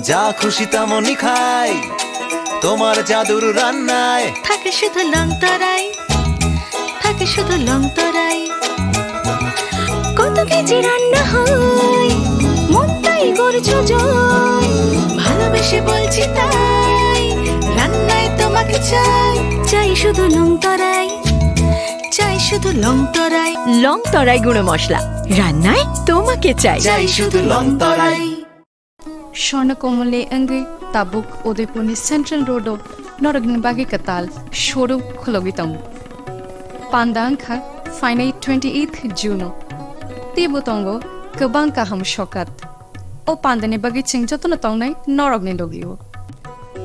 যা খুশি তেমনই খাই, তোমার জাদুর রান্নায়। থাকে শুধু লং তরাই, থাকে শুধু লং তরাই। কত কেজি রান্না হয়, মনটাই করছো জয়। ভালোবেসে বলছি তাই, রান্নায় তোমাকে চাই। চাই শুধু লং তরাই। চাই শুধু লং তরাই। লং তরাই গুঁড়ো মশলা, রান্নায় তোমাকে চাই। চাই শুধু লং তরাই। Swarna Kamalni wngwi tabuk Udaipurni Central Road-o norokni bagwi kwtal showroom khulogwi tongo. Panda wngkha phainai twenty-eighth June-o. Teibo tongo kwbang kaham sokat. O pandani bagwi chwng jotono tongnai norokni logi-o.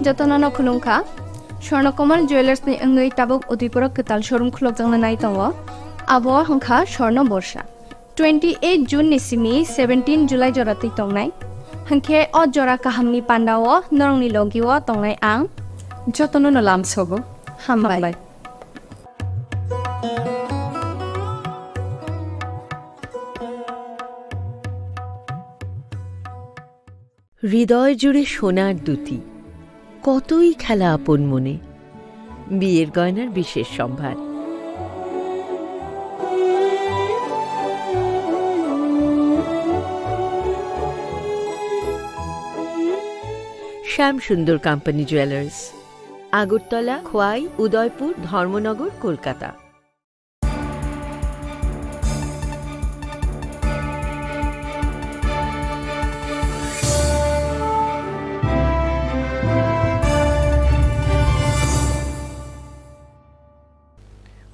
Jotono no khulumkha. Swarna Kamal Jewellers ni wngwi tabuk Udaipur o kwtal showroom khulokjakna nai tongo. Abo wngkha Swarna Borsa. Twenty eight June ni simi seventeen July jora twi tongnai. Hwnkhe o jora kahamni pandao norokni logi-o tongnai ang. Jotono no lamsogo. Hambai. Hambai. হৃদয় জুড়ে সোনার দুতি, কতই খেলা আপন মনে। বিয়ের গয়নার বিশেষ সম্ভার। শ্যাম সুন্দর কোম্পানি জুয়েলার্স, আগরতলা, খোয়াই, উদয়পুর, ধর্মনগর, Kolkata.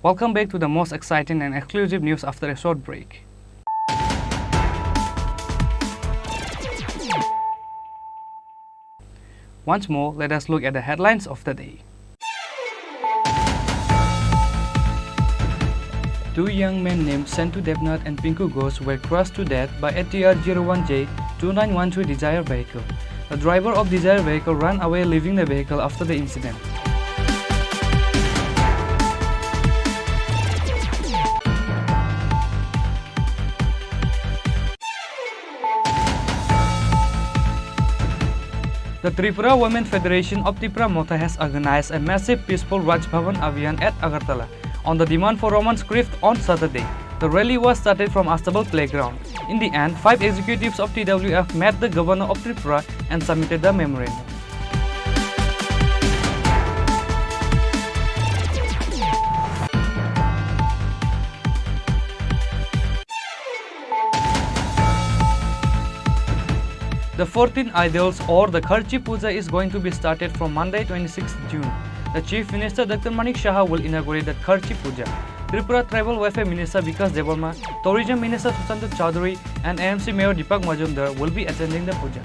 Welcome back to the most exciting and exclusive news after a short break. Once more, let us look at the headlines of the day. Two young men named Santu Debnath and Pinku Ghosh were crushed to death by A T R zero one J two nine one three Dzire vehicle. The driver of Dzire vehicle ran away, leaving the vehicle after the incident. The Tripura Women Federation of Tipra Motha has organized a massive peaceful Raj Bhavan Abhiyan at Agartala on the demand for Roman script on Saturday. The rally was started from Astabal Playground. In the end, five executives of T W F met the Governor of Tripura and submitted the memorandum. The fourteen Idols or the Kharchi Puja is going to be started from Monday, twenty-sixth June. The Chief Minister Doctor Manik Saha will inaugurate the Kharchi Puja. Tripura Tribal Welfare Minister Bikash Debbarma, Tourism Minister Sushanta Chowdhury, and A M C Mayor Deepak Majumdar will be attending the puja.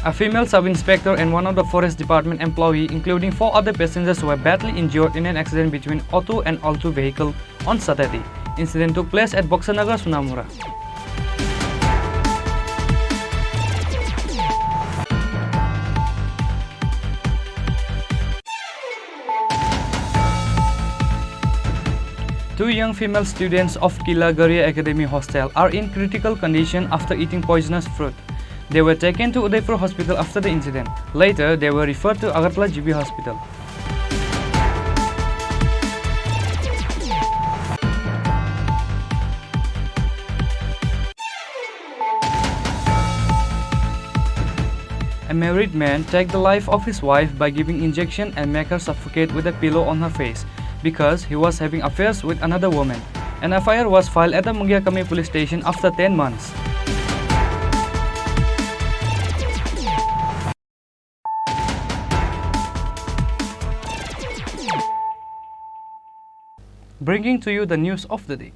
A female sub-inspector and one of the forest department employee, including four other passengers, were badly injured in an accident between auto and Alto vehicle on Saturday. Incident took place at Boxanagar, Sonamura. Two young female students of Kila Garia Academy Hostel are in critical condition after eating poisonous fruit. They were taken to Udaipur Hospital after the incident. Later, they were referred to Agartala G B Hospital. Married man take the life of his wife by giving injection and make her suffocate with a pillow on her face because he was having affairs with another woman. An F I R was filed at the Mungiakami police station after ten months. Bringing to you the news of the day.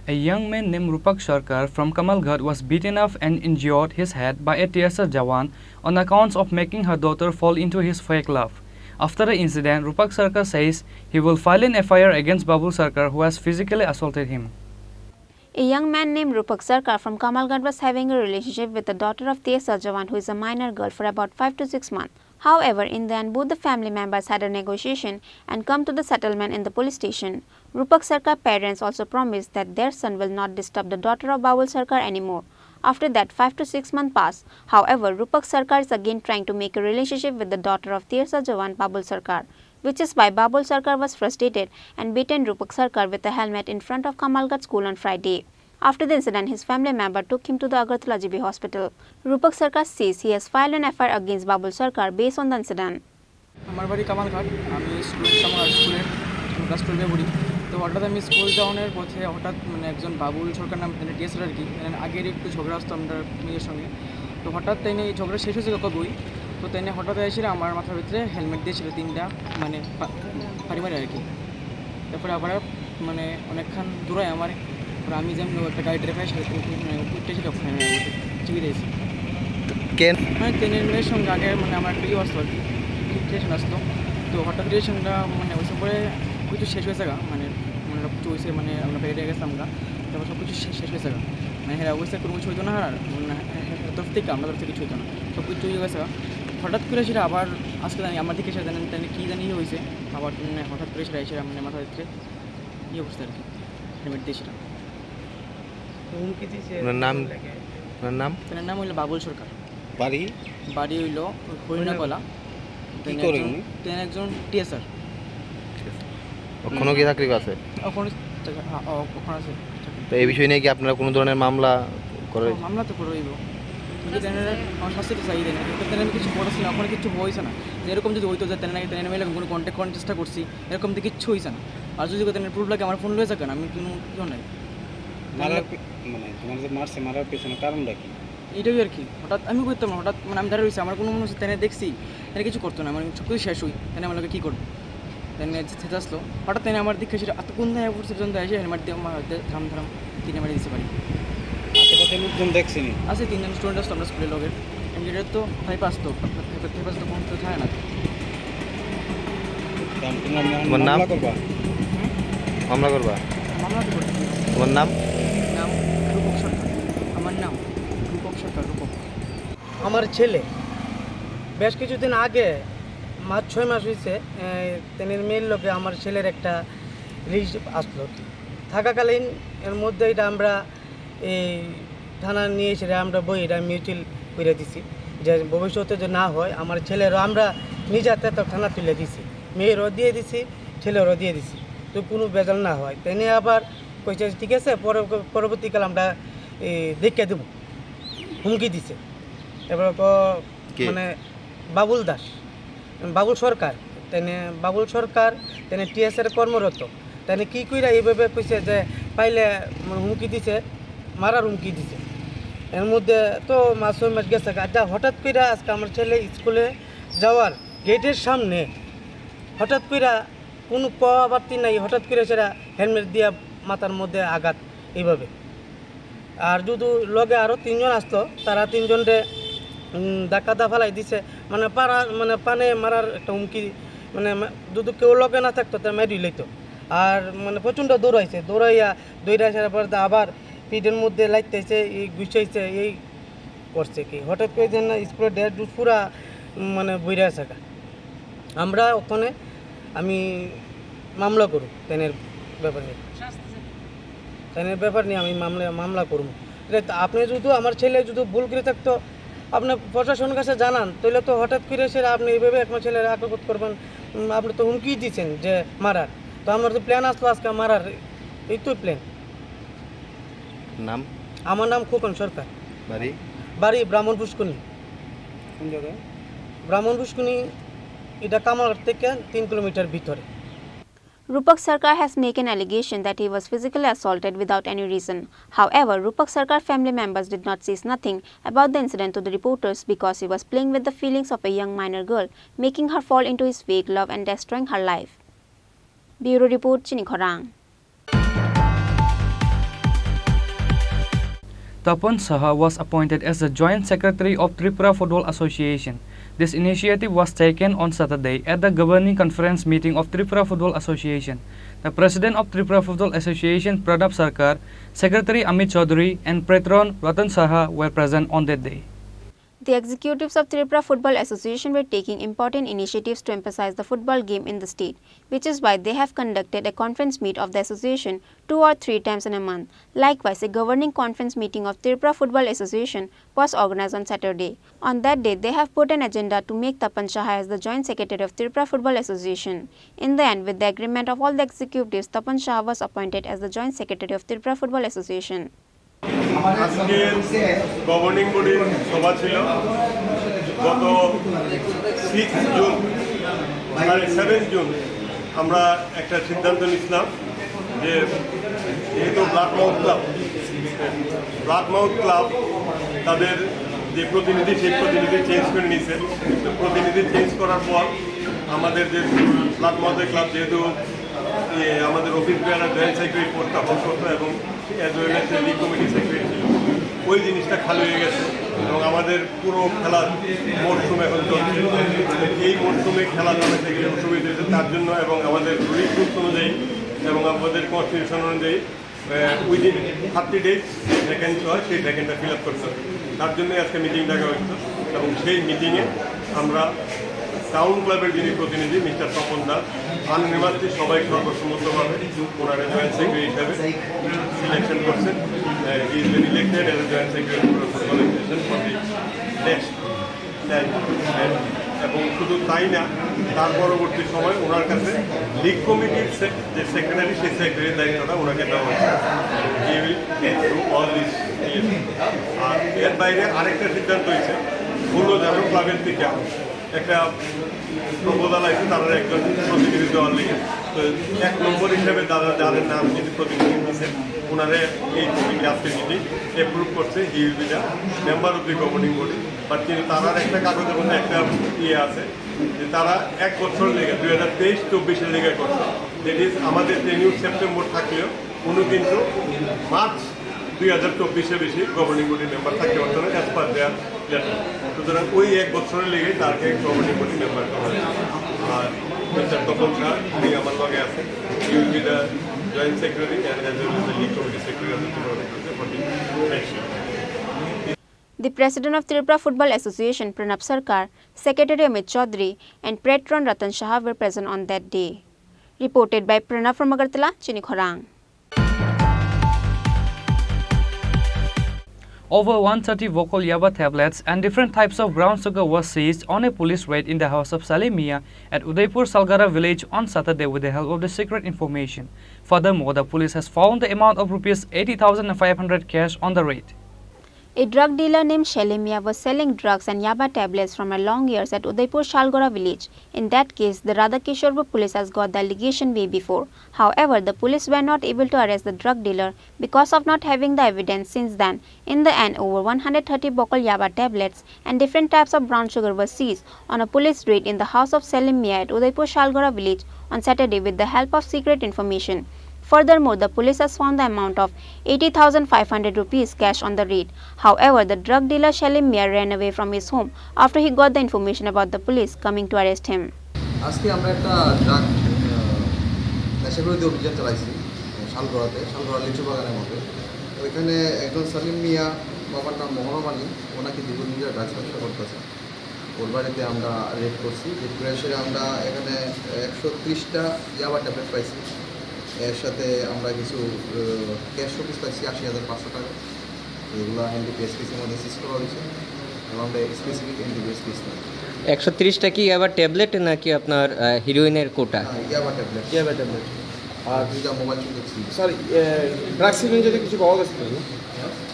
A young man named Rupak Sarkar from Kamalghat was beaten up and injured his head by a T S R jawan on accounts of making her daughter fall into his fake love. After the incident, Rupak Sarkar says he will file an F I R against Babul Sarkar, who has physically assaulted him. A young man named Rupak Sarkar from Kamalghat was having a relationship with the daughter of T S R jawan, who is a minor girl, for about five to six months. However, in the end, both the family members had a negotiation and come to the settlement in the police station. Rupak Sarkar parents also promised that their son will not disturb the daughter of Babul Sarkar anymore. After that, five to six months passed. However, Rupak Sarkar is again trying to make a relationship with the daughter of T S R jawan, Babul Sarkar, which is why Babul Sarkar was frustrated and beaten Rupak Sarkar with a helmet in front of Kamalghat school on Friday. After the incident, his family member took him to the Agartala G B hospital. Rupak Sarkar says he has filed an F I R against Babul Sarkar based on the incident. আমার বাড়ি কামালঘাট। আমি স্কুলে, কামালঘাট স্কুলে, আমি ক্লাস টুয়েলভে পড়ি। তো হঠাৎ আমি স্কুল যাওয়ানোর পথে হঠাৎ, মানে, একজন বাবুল সরকার নাম, মানে, টিএসআর আর কি, মানে, আগের একটু ঝগড়া আসতো আমরা মেয়ের সঙ্গে। তো হঠাৎ তাই নিয়ে এই ঝগড়া শেষ হয়েছিল কবেই। তো তাই নিয়ে হঠাৎ এসে আমার মাথার ভিতরে হেলমেট দিয়েছিল তিনটা, মানে, পা-, ফাড়ি মারে আর কি। তারপরে আবার, মানে, অনেকক্ষণ দৌড়ায় আমার। তারপরে আমি যেমন একটা গাড়ি ড্রাইভার সাথে, মানে, উঠতে এসে তখন আমি চিবিয়ে দিয়েছি। কেন? মানে, ট্রেনের মেয়ের সঙ্গে আগে, মানে, আমার একটা ইয়ে আসতো আর কি, রিলেশন আসতো। তো হঠাৎ রিলেশনটা, মানে, ওই সময় কিছু শেষ হয়েছে গা, মানে, মানে, সব কিছু হয়েছে, মানে, আমরা বেরিয়ে গেছিলাম গা। তারপর সব কিছু শেষ, শেষ হয়েছে গা। মানে, হ্যাঁ, অবশ্যই কোনো কিছু হইতো না, আর, মানে, হ্যাঁ, হ্যাঁ, হ্যাঁ, তরফ থেকে, আমরা তরফ থেকে কিছু হইতো না, সব কিছু হয়ে গেছে গা। হঠাৎ করে সেটা আবার আজকে জানি আমার দিকে এসে জানেন, তাহলে কী জানি ইয়ে হয়েছে, আবার, মানে, হঠাৎ করে সেটা এসে, মানে, মাথা ভিতরে ইয়ে করছে আর কি, হেলমেট দিয়েছিলাম। হুমকি দিছে। ওনার নাম? ওনার নাম? ওনার নাম হইলো বাবুল সরকার। বাড়ি? বাড়ি হইলো হরিণাকলা। কি তেন করে একজন, উনি? তেন একজন টিএসআর। ওখানেও কি চাকরি আছে? ওখানে, হ্যাঁ, ও-, ওখানে আছে। তো এই বিষয় নিয়ে কি আপনারা কোনো ধরনের মামলা করে? ও, মামলা তো করে হইব। কিন্তু তেন আমার শাস্তি তো চাই দেন। কিন্তু তেন আমি কিছু করেছি না, ওখানে কিছু হয়েছে না। যে এরকম যদি হইতো যে তেন, তেন আমি এরকম কোনো কন্ট্যাক্ট করার চেষ্টা করছি, এরকম তো কিচ্ছু হয়েছে না। আর যদি তেন প্রুফ লাগে আমার ফোন লয়ে যাবেন, আমি কোনো কিছু নাই। মারার পে-, মানে, তোমার যে মারছে, মারার পেছনে কারণটা কি? এটাই আর কি। হঠাৎ আমি করতাম না, হঠাৎ, মানে, আমি দাঁড়িয়ে রয়েছি, আমার কোনো মনে হচ্ছে তেনে দেখছি, তেনে কিছু করতো না, মানে, সব কিছু শেষ হই, তেনে আমার লোকে কী করবো? তেনে যে ছেঁচে আসলো, হঠাৎ তেনে আমার দিকে সেটা এত কোন জায়গায় পড়ছে, পর্যন্ত এসে হেলমেট দিয়ে আমার হাতে ধরাম ধরাম তিনে মারি দিতে পারি। আশেপাশে লোকজন দেখছেনি? আছে তিনজন স্টুডেন্ট আসতো আমরা স্কুলের লগে, এমনি তো ফাইভ আসতো, ফাইভ আসতো কোনো কেউ থাকে না। তোমার নাম? মামলা করবা? হুম? মামলা করবা? মামলা তো করছি। তোমার নাম? নাম রূপক সরকার। আমার নাম রূপক সরকার, রূপক। আমার ছেলে বেশ কিছুদিন আগে, মাস, ছয় মাস হইছে, এ, তেনের মেয়ের লগে আমার ছেলের একটা রিলেশনশিপ আসলো। থাকাকালীন এর মধ্যে এটা আমরা এই থানা নিয়ে এসে আমরা বই এটা মিউচুয়াল করে দিছি, যে ভবিষ্যতে যে না হয়, আমার ছেলেরও আমরা নিজে হাতে তো থানা তুলে দিছি, মেয়েরও দিয়ে দিছি, ছেলেরও দিয়ে দিছি, তো কোনো ভেজাল না হয়। তাই নিয়ে আবার কইছে, "ঠিক আছে, পরে, পরবর্তীকালে আমরা, এ, দেখে দেবো।" হুমকি দিছে। এবার ক-, কে? মানে, বাবুল দাস, বাবুল সরকার, তেনে বাবুল সরকার, তেনে টিএসআর কর্মরত, তেনে কি কইরা এইভাবে কইছে যে পাইলে, মানে, হুমকি দিছে, মারার হুমকি দিছে। এর মধ্যে তো মাস ছয় মাস গেছে গা, যা হঠাৎ কইরা আজকে আমার ছেলে স্কুলে যাওয়ার গেটের সামনে হঠাৎ কইরা কোনো কথাবার্তা নাই, হঠাৎ করে সেটা হেলমেট দিয়া মাথার মধ্যে আঘাত এইভাবে। আর যদি লগে আরো তিনজন আসতো, তারা তিনজনরে, উম, ধাক্কা দা ফালাই দিছে, মানে, পারা, মানে, পানে মারার একটা হুমকি, মানে, মা-, যদি কেউ লগে না থাকতো, তাহলে মেরে লইতো। আর, মানে, প্রচণ্ড দৌড়াইছে, দৌড়াইয়া, দৌড়াইছে, তারপর তো আবার পিঠের মধ্যে লাইতেছে, এই গুছাইছে, এই করছে কি, হঠাৎ করে যেন স্কুলের ড্রেস ড্রেস পুরা, উম, মানে, বইরা আছে গা। আমরা ওখানে, আমি মামলা করব তেনের ব্যাপার নিয়ে। তেনের ব্যাপার নিয়ে আমি মামলা, মামলা করব। এটা তো আপনি যদি, আমার ছেলে যদি ভুল করে থাকতো, আপনি প্রশাসনের কাছে জানান, তাহলে তো হঠাৎ করে এসে আপনি এইভাবে আমার ছেলের আক্রমণ করবেন, উম, আপনি তো হুমকি দিচ্ছেন যে মারার। তো আমার তো প্ল্যান আসলো আজকে মারার, এই তো প্ল্যান। নাম? আমার নাম খোকন সরকার। বাড়ি? বাড়ি ব্রাহ্মণ পুষ্কুনি। কোন জায়গায়? ব্রাহ্মণ পুষ্কুনি, এটা কামালঘাট থেকে তিন কিলোমিটার ভিতরে। Rupak Sarkar has made an allegation that he was physically assaulted without any reason. However, Rupak Sarkar family members did not say nothing about the incident to the reporters because he was playing with the feelings of a young minor girl, making her fall into his fake love and destroying her life. Bureau report, Chini Khorang. Tapan Saha was appointed as the Joint Secretary of Tripura Football Association. This initiative was taken on Saturday at the Governing Conference meeting of Tripura Football Association. The President of Tripura Football Association, Pranab Sarkar, Secretary Amit Chaudhary, and Patron Ratan Saha were present on that day. The executives of Tripura Football Association were taking important initiatives to emphasize the football game in the state, which is why they have conducted a conference meet of the association two or three times in a month. Likewise, a governing conference meeting of Tripura Football Association was organized on Saturday. On that day, they have put an agenda to make Tapan Saha as the Joint Secretary of Tripura Football Association. In the end, with the agreement of all the executives, Tapan Saha was appointed as the Joint Secretary of Tripura Football Association. আজকে গভর্নিং বডির সভা ছিল। গত six June, মানে seven June, আমরা একটা সিদ্ধান্ত নিছিলাম যে যেহেতু blood mouth club, blood mouth club তাদের যে প্রতিনিধি, সেই প্রতিনিধি চেঞ্জ করে নিছে। তো প্রতিনিধি চেঞ্জ করার পর আমাদের যে ব্লাড মাউথের ক্লাব, যেহেতু এ, আমাদের অফিস বেয়ারার জয়েন্ট সেক্রেটারি পদটা হোল্ড করতো এবং as well as league committee secretary ছিল, ওই জিনিসটা খালি হয়ে গেছে এবং আমাদের পুরো খেলার মরশুম এখন চলছে। এই মরশুমে খেলা চালাতে গেলে অসুবিধা হয়েছে তার জন্য এবং আমাদের রুলস অনুযায়ী এবং আমাদের কনস্টিটিউশন অনুযায়ী উইদিন থার্টি ডেজ ভ্যাকেন্ট হয়, সেই ভ্যাকেন্টটা ফিল আপ করতে হবে। তার জন্যই আজকে মিটিং ডাকা হয়েছিল এবং সেই মিটিংয়ে আমরা টাউন ক্লাবের যিনি প্রতিনিধি মিস্টার তপন দাস আননিমাসলি সবাই সর্বসম্মতভাবে ওনারা জয়েন্ট সেক্রেটারি হিসাবে সিলেকশন করছেন। He is been elected as a joint secretary for football association for the next time। এবং শুধু তাই না, তার পরবর্তী সময় ওনার কাছে লিগ কমিটির সে-, যে সেক্রেটারি, সেই সেক্রেটারির দায়িত্বটা ওনাকে দেওয়া হয়েছে। He will attend to all these things। আর এর বাইরে আরেকটা সিদ্ধান্ত হয়েছে, ষোলো জানুয়ারি ক্লাবের থেকে একটা প্রপোজাল আছে, তারা একজন প্রতিনিধি দেওয়ার লেগে। তো এক নম্বর হিসাবে যারা, যাদের নাম যদি প্রতিনিধি দিচ্ছে, ওনারা এই কমিটি আজকে মিটিং অ্যাপ্রুভ করছে, he will be the member of the governing body। But কিন্তু তারার একটা কাগজের মধ্যে একটা ইয়ে আছে যে তারা এক বছর লেগে দুই হাজার তেইশ চব্বিশের লেগে করছে। দ্যাট ইজ আমাদের টেনিউর সেপ্টেম্বর থাকলেও উনি কিন্তু মার্চ দুই হাজার চব্বিশে বেশি গভর্নিং বডির মেম্বার থাকতে পারতো না, অ্যাজ পার দেয়ার লেটার। সুতরাং ওই এক বছরের লেগে তাকে গভর্নিং বডির মেম্বার করা হয়েছে। আর মিস্টার তপন শাহ, উনি আমার লগে আছেন, he will be the joint secretary and as well as the league committee secretary of the Tripura Football Association for the next year। The president of Tripura Football Association, Pranab Sarkar, secretary Amit Chaudhary, and patron Ratan Saha were present on that day. Reported by Pranab from Agartala, Chini Khorang. Over one thirty vocal yaba tablets and different types of brown sugar was seized on a police raid in the house of Salim Mia at Udaipur Salgara village on Saturday with the help of the secret information. Furthermore, the police has found the amount of rupees eighty thousand five hundred cash on the raid. A drug dealer named Salim Mia was selling drugs and yaba tablets from a long years at Udaipur Salgara village. In that case, the Radhakishorpur police has got the allegation way before. However, the police were not able to arrest the drug dealer because of not having the evidence since then. In the end, over one hundred thirty bokol yaba tablets and different types of brown sugar were seized on a police raid in the house of Salim Mia at Udaipur Salgara village on Saturday with the help of secret information. Furthermore, the police has found the amount of eighty thousand five hundred rupees cash on the raid. However, the drug dealer Salim Mia ran away from his home after he got the information about the police coming to arrest him. আজকে আমরা একটা ড্রাগ নেশা বিরোধী অভিযান চালাইছি শালগড়াতে, শালগড়া লিচু বাগানের মধ্যে। ওইখানে একজন সালিম মিয়া, বাবার নাম মোহরম আলী, ওনাকে দীর্ঘদিন ধরে ড্রাগস ব্যবসা করতেছে। ওর বাড়িতে আমরা রেড করছি। রেড করে এসে আমরা এখানে একশো ত্রিশটা ইয়াবা ট্যাবলেট পাইছি। এর সাথে আমরা কিছু ক্যাশ রুপিস পাইছি আশি হাজার পাঁচশো টাকা। এগুলো এনডিপিএস কেসের মধ্যে সিজ করা হয়েছে এবং আমরা স্পেসিফিক এনডিপিএস কেস না। একশো তিরিশটা কি আবার ট্যাবলেট নাকি আপনার হিরোইনের কোটা? ইয়াবা ট্যাবলেট। ইয়াবা ট্যাবলেট। আর দুইটা মোবাইল ফোন দেখছি। স্যার, ড্রাগস রিলেটেড কিছু পাওয়া গেছে?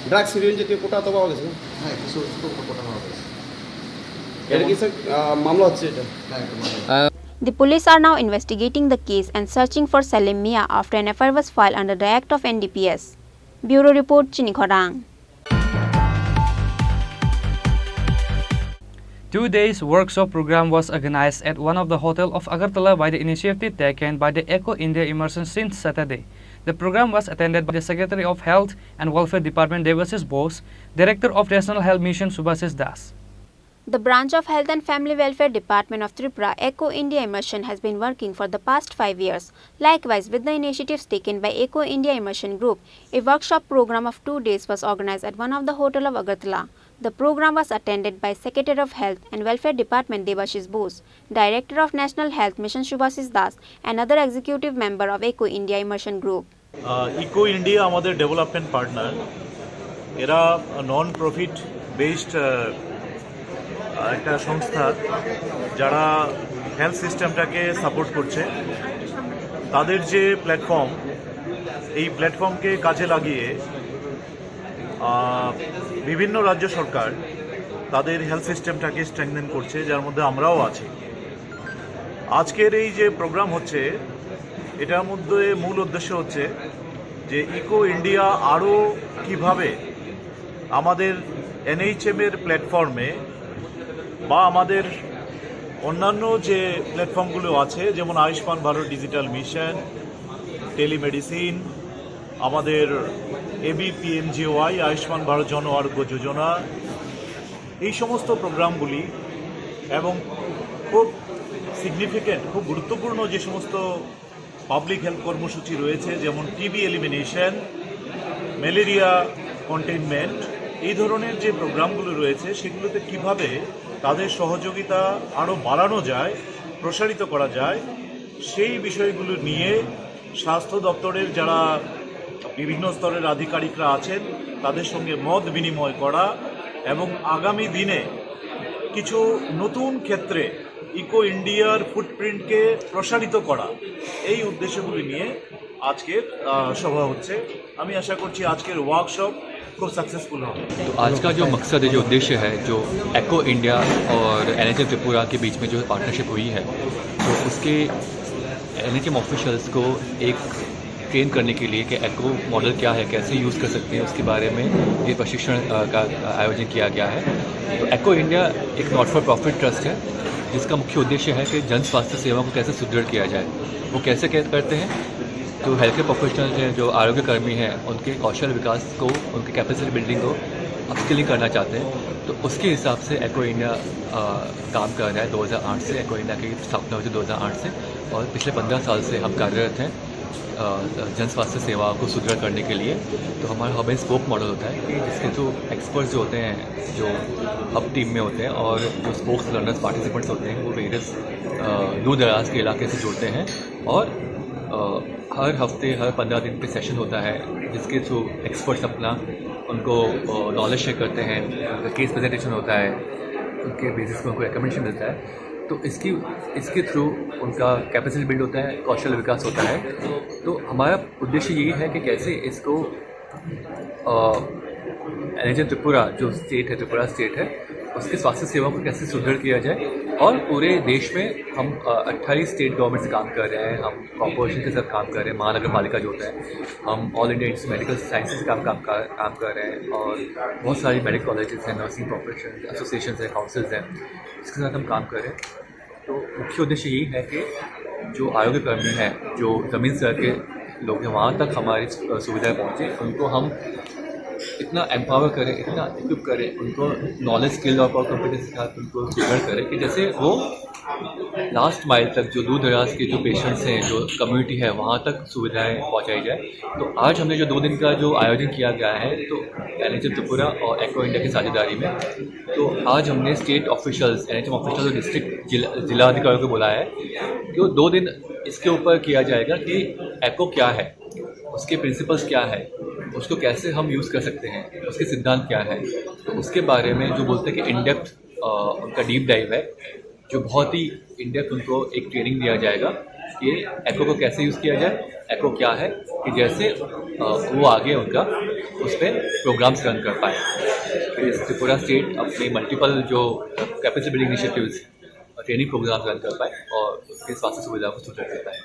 ড্রাগস হিরোইন জাতীয় কোটা তো পাওয়া গেছে না? হ্যাঁ, কিছু ছোট ছোট কোটা পাওয়া গেছে। এটা কি স্যার, আহ, মামলা হচ্ছে এটা? হ্যাঁ, একটা মামলা। The police are now investigating the case and searching for Salim Mia after an F I R was filed under the Act of N D P S. Bureau report, Chini Khorang. Two days workshop program was organized at one of the hotel of Agartala by the initiative taken by the Eco India Immersion since Saturday. The program was attended by the Secretary of Health and Welfare Department Debashish Bose, Director of National Health Mission Subhashish Das. The branch of Health and Family Welfare Department of Tripura, Eco India Immersion, has been working for the past five years. Likewise, with the initiatives taken by Eco India Immersion Group, a workshop program of two days was organized at one of the hotel of Agartala. The program was attended by Secretary of Health and Welfare Department Debashish Bose, Director of National Health Mission Subhashish Das, and other executive member of Eco India Immersion Group. Eco India আমাদের development partner. এরা non profit based একটা সংস্থা, যারা হেলথ সিস্টেমটাকে সাপোর্ট করছে। তাদের যে প্ল্যাটফর্ম, এই প্ল্যাটফর্মকে কাজে লাগিয়ে আহ, বিভিন্ন রাজ্য সরকার তাদের হেলথ সিস্টেমটাকে স্ট্রেংথেন করছে, যার মধ্যে আমরাও আছি। আজকের এই যে প্রোগ্রাম হচ্ছে, এটার মধ্যে মূল উদ্দেশ্য হচ্ছে যে ইকো ইন্ডিয়া আরও কিভাবে আমাদের এনএইচএম এর প্ল্যাটফর্মে বা আমাদের অন্যান্য যে প্ল্যাটফর্মগুলো আছে, যেমন আয়ুষ্মান ভারত ডিজিটাল মিশন, টেলিমেডিসিন, আমাদের এবিপিএমজিওয়াই, আয়ুষ্মান ভারত জন আরোগ্য যোজনা, এই সমস্ত প্রোগ্রামগুলি এবং খুব সিগনিফিকেন্ট, খুব গুরুত্বপূর্ণ যে সমস্ত পাবলিক হেলথ কর্মসূচি রয়েছে, যেমন টিবি এলিমিনেশন, ম্যালেরিয়া কন্টেইনমেন্ট, এই ধরনের যে প্রোগ্রামগুলো রয়েছে, সেগুলোতে কিভাবে তাদের সহযোগিতা আরও বাড়ানো যায়, প্রসারিত করা যায়, সেই বিষয়গুলো নিয়ে স্বাস্থ্য দপ্তরের যারা বিভিন্ন স্তরের আধিকারিকরা আছেন, তাদের সঙ্গে মত বিনিময় করা এবং আগামী দিনে কিছু নতুন ক্ষেত্রে ইকো ইন্ডিয়ার ফুটপ্রিন্টকে প্রসারিত করা, এই উদ্দেশ্যগুলি নিয়ে আজকের আহ, সভা হচ্ছে। আমি আশা করছি আজকের ওয়ার্কশপ খুব সাকসেসফুল হবে। तो आज का जो मकसद है, जो उद्देश्य है, जो एको इंडिया और एनएचएम त्रिपुरा के बीच में जो पार्टनरशिप हुई है, तो उसके एनएचएम ऑफिशियल्स को एक ट्रेन करने के लिए कि एको मॉडल क्या है, कैसे यूज़ कर सकते हैं, उसके बारे में ये प्रशिक्षण, अ, का आयोजन किया गया है। तो एको इंडिया एक नॉट फॉर प्रॉफिट ट्रस्ट है, जिसका मुख्य उद्देश्य है कि जन स्वास्थ्य सेवा को कैसे सुदृढ़ किया जाए। वो कैसे क्या करते हैं? जो हेल्थ केयर प्रोफेशनल हैं, जो आरोग्य कर्मी हैं, उनके कौशल विकास को, उनके कैपेसिटी बिल्डिंग को अपस्किलिंग करना चाहते हैं। तो उसके हिसाब से एको इंडिया, अ, काम कर रहा है। दो हज़ार आठ से एको इंडिया की स्थापना हुई थी, दो हज़ार आठ से, और पिछले पन्द्रह साल से हम कार्यरत हैं, अ, जन स्वास्थ्य सेवा को सुदृढ़ करने के लिए। तो हमारा हब एंड स्पोक मॉडल होता है कि जिसके थ्रू एक्सपर्ट्स जो होते हैं, जो हब टीम में होते हैं और जो स्पोक्स लर्नर्स पार्टिसिपेंट्स होते हैं, वो वेरियस, अ, दूर दराज के इलाके से जुड़ते हैं और, अ, हर हफ्ते, हर पन्द्रह दिन पे सेशन होता है, जिसके थ्रू एक्सपर्ट्स अपना, उनको, अ, नॉलेज शेयर करते हैं, उनका केस प्रेजेंटेशन होता है, उनके बेसिस पे उनको रिकमेंडेशन मिलता है। तो इसकी, इसके थ्रू उनका कैपेसिटी बिल्ड होता है, कौशल विकास होता है। तो हमारा उद्देश्य यही है कि कैसे इसको, अ, एनएचएम त्रिपुरा जो स्टेट है, त्रिपुरा स्टेट है, उसकी स्वास्थ्य सेवा को कैसे सुदृढ़ किया जाए। और पूरे देश में हम, अ, अट्ठाईस स्टेट गवर्नमेंट से काम कर रहे हैं, हम कॉरपोरेशन के साथ काम कर रहे हैं, महानगर पालिका जो होता है, हम all India institute medical sciences से काम, काम कर, काम कर रहे हैं, और बहुत सारी मेडिकल कॉलेजेस हैं, नर्सिंग प्रोफेशन एसोसिएशन हैं, काउंसिल्स हैं, इसके साथ हम काम कर रहे हैं। तो मुख्य उद्देश्य यही है कि जो आरोग्य कर्मी हैं, जो ज़मीन स्तर के लोग हैं, वहाँ तक हमारी सु-, सुविधाएं पहुँचे, उनको हम इतना एम्पावर करें, इतना इक्विप करें, उनको नॉलेज, स्किल और कॉम्पिटेंस के साथ उनको सुदृढ़ करें कि जैसे वो लास्ट माइल तक, जो दूर दराज के जो पेशेंट्स हैं, जो कम्युनिटी है, वहाँ तक सुविधाएं पहुँचाई जाए। तो आज हमने जो दो दिन का जो आयोजन किया गया है, तो एनएचएम त्रिपुरा और एको इंडिया की साझेदारी में, तो आज हमने स्टेट ऑफिशियल्स, एनएचएम ऑफिशियल और डिस्ट्रिक्ट जिला, जिला अधिकारियों को बुलाया है कि वो दो दिन इसके ऊपर किया जाएगा कि एको क्या है, उसके प्रिंसिपल्स क्या है, उसको कैसे हम यूज़ कर सकते हैं, उसके सिद्धांत क्या है। तो उसके बारे में जो बोलते हैं कि इन डेप्थ, अ, उनका डीप डाइव है, जो बहुत ही इन डेप्थ उनको एक ट्रेनिंग दिया जाएगा। कि एक्को को कैसे यूज़ किया जाए, एक्को क्या है, कि जैसे अ, वो आगे उनका उस पर प्रोग्राम्स रन कर पाए। इस त्रिपुरा स्टेट अपने मल्टीपल जो कैपेसिटी बिल्डिंग इनिशिएटिव्स और ट्रेनिंग प्रोग्राम्स रन कर पाए और उसके स्वास्थ्य सुविधा को सुदृढ़ कर पाए।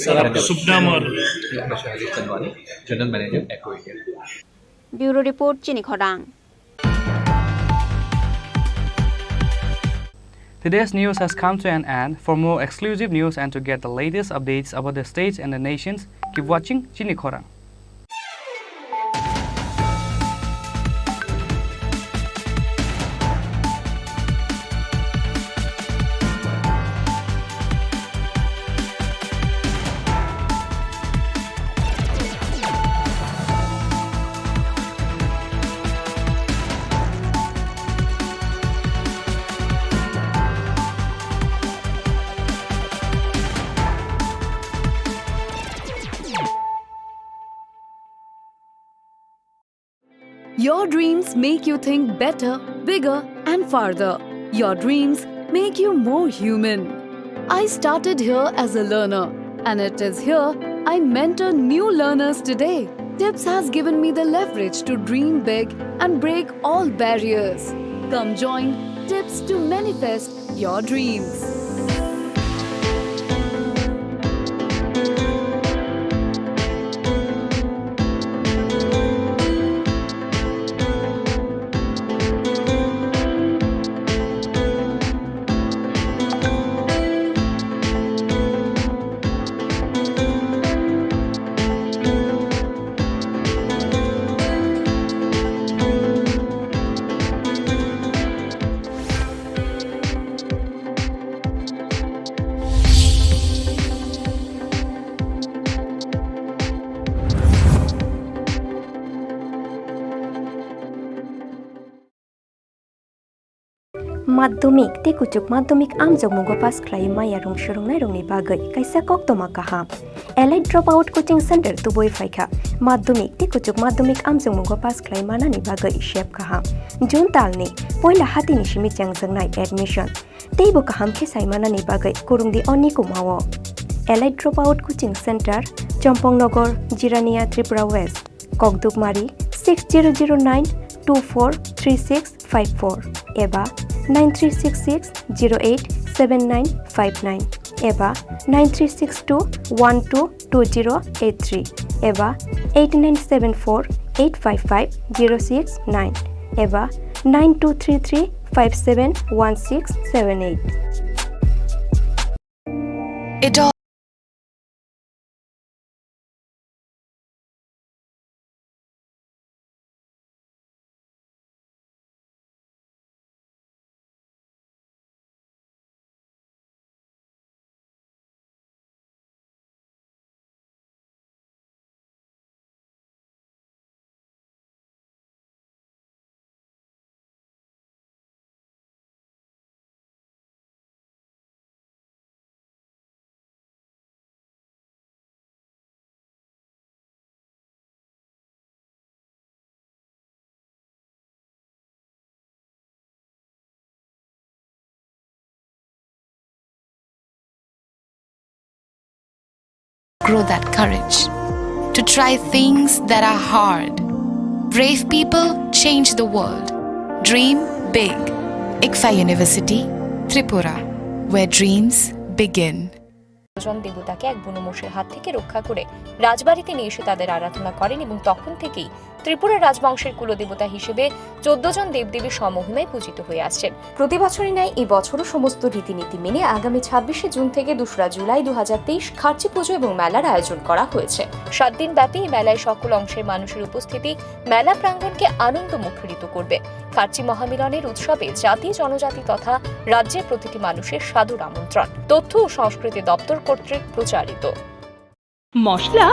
सर, आपका शुभ नाम और मैं हरीश Chandwani, general manager echo India. Bureau report, Chini Khorang. Today's news has come to an end. For more exclusive news and to get the latest updates about the states and the nations, keep watching Chini Khorang. Your dreams make you think better, bigger, and farther. Your dreams make you more human. I started here as a learner, and it is here I mentor new learners today. Tips has given me the leverage to dream big and break all barriers. Come join Tips to manifest your dreams. Madhyamik tei kuchuk madhyamik amjokmungo pass khlai maya rung swrwngnairokni bagwi kaisa koktwma kaham. Elite Dropout Coaching Center tubui phaikha. Madhyamik tei kuchuk madhyamik amjokmungo pass khlai manani bagwi sep kaham. June talni poila hatini simi chengjaknai admission. Teibo kaham khe sai manani bagwi kurungdi oni kumao. Elite Dropout Coaching Center, Chompong Nogor, Jirania, Tripura West. Kokdukmari six zero zero nine two four three six five four eba nine three six six zero eight seven nine five nine eba nine three six two one two two zero eight three eba eight nine seven four eight five five zero six nine eba nine two three three five seven one six seven eight. It all Grow that courage to try things that are hard. Brave people change the world. Dream big. ICFAI University, Tripura, where dreams begin. জন দেবতাকে এক বুনো মোষের হাত থেকে রক্ষা করে রাজবাড়িতে নিয়ে এসে তাদের আরাধনা করেন এবং তখন থেকেই ত্রিপুরা রাজবংশের কুলদেবতা হিসেবে চোদ্দ জন দেবদেবী স্বমহিমায় পূজিত হয়ে আসছেন। প্রতি বছরই ন্যায় এই বছরও সমস্ত রীতিনীতি মেনে আগামী ছাব্বিশে জুন থেকে দোসরা জুলাই দু হাজার তেইশ খার্চি পুজো এবং মেলার আয়োজন করা হয়েছে। সাত দিন ব্যাপী এই মেলায় সকল অংশের মানুষের উপস্থিতি মেলা প্রাঙ্গণকে আনন্দ মুখরিত করবে। খার্চি মহামিলনের উৎসবে জাতি, জনজাতি তথা রাজ্যের প্রতিটি মানুষের সাদর আমন্ত্রণ। তথ্য ও সংস্কৃতি দপ্তর কর্তৃক প্রচারিত। মশলা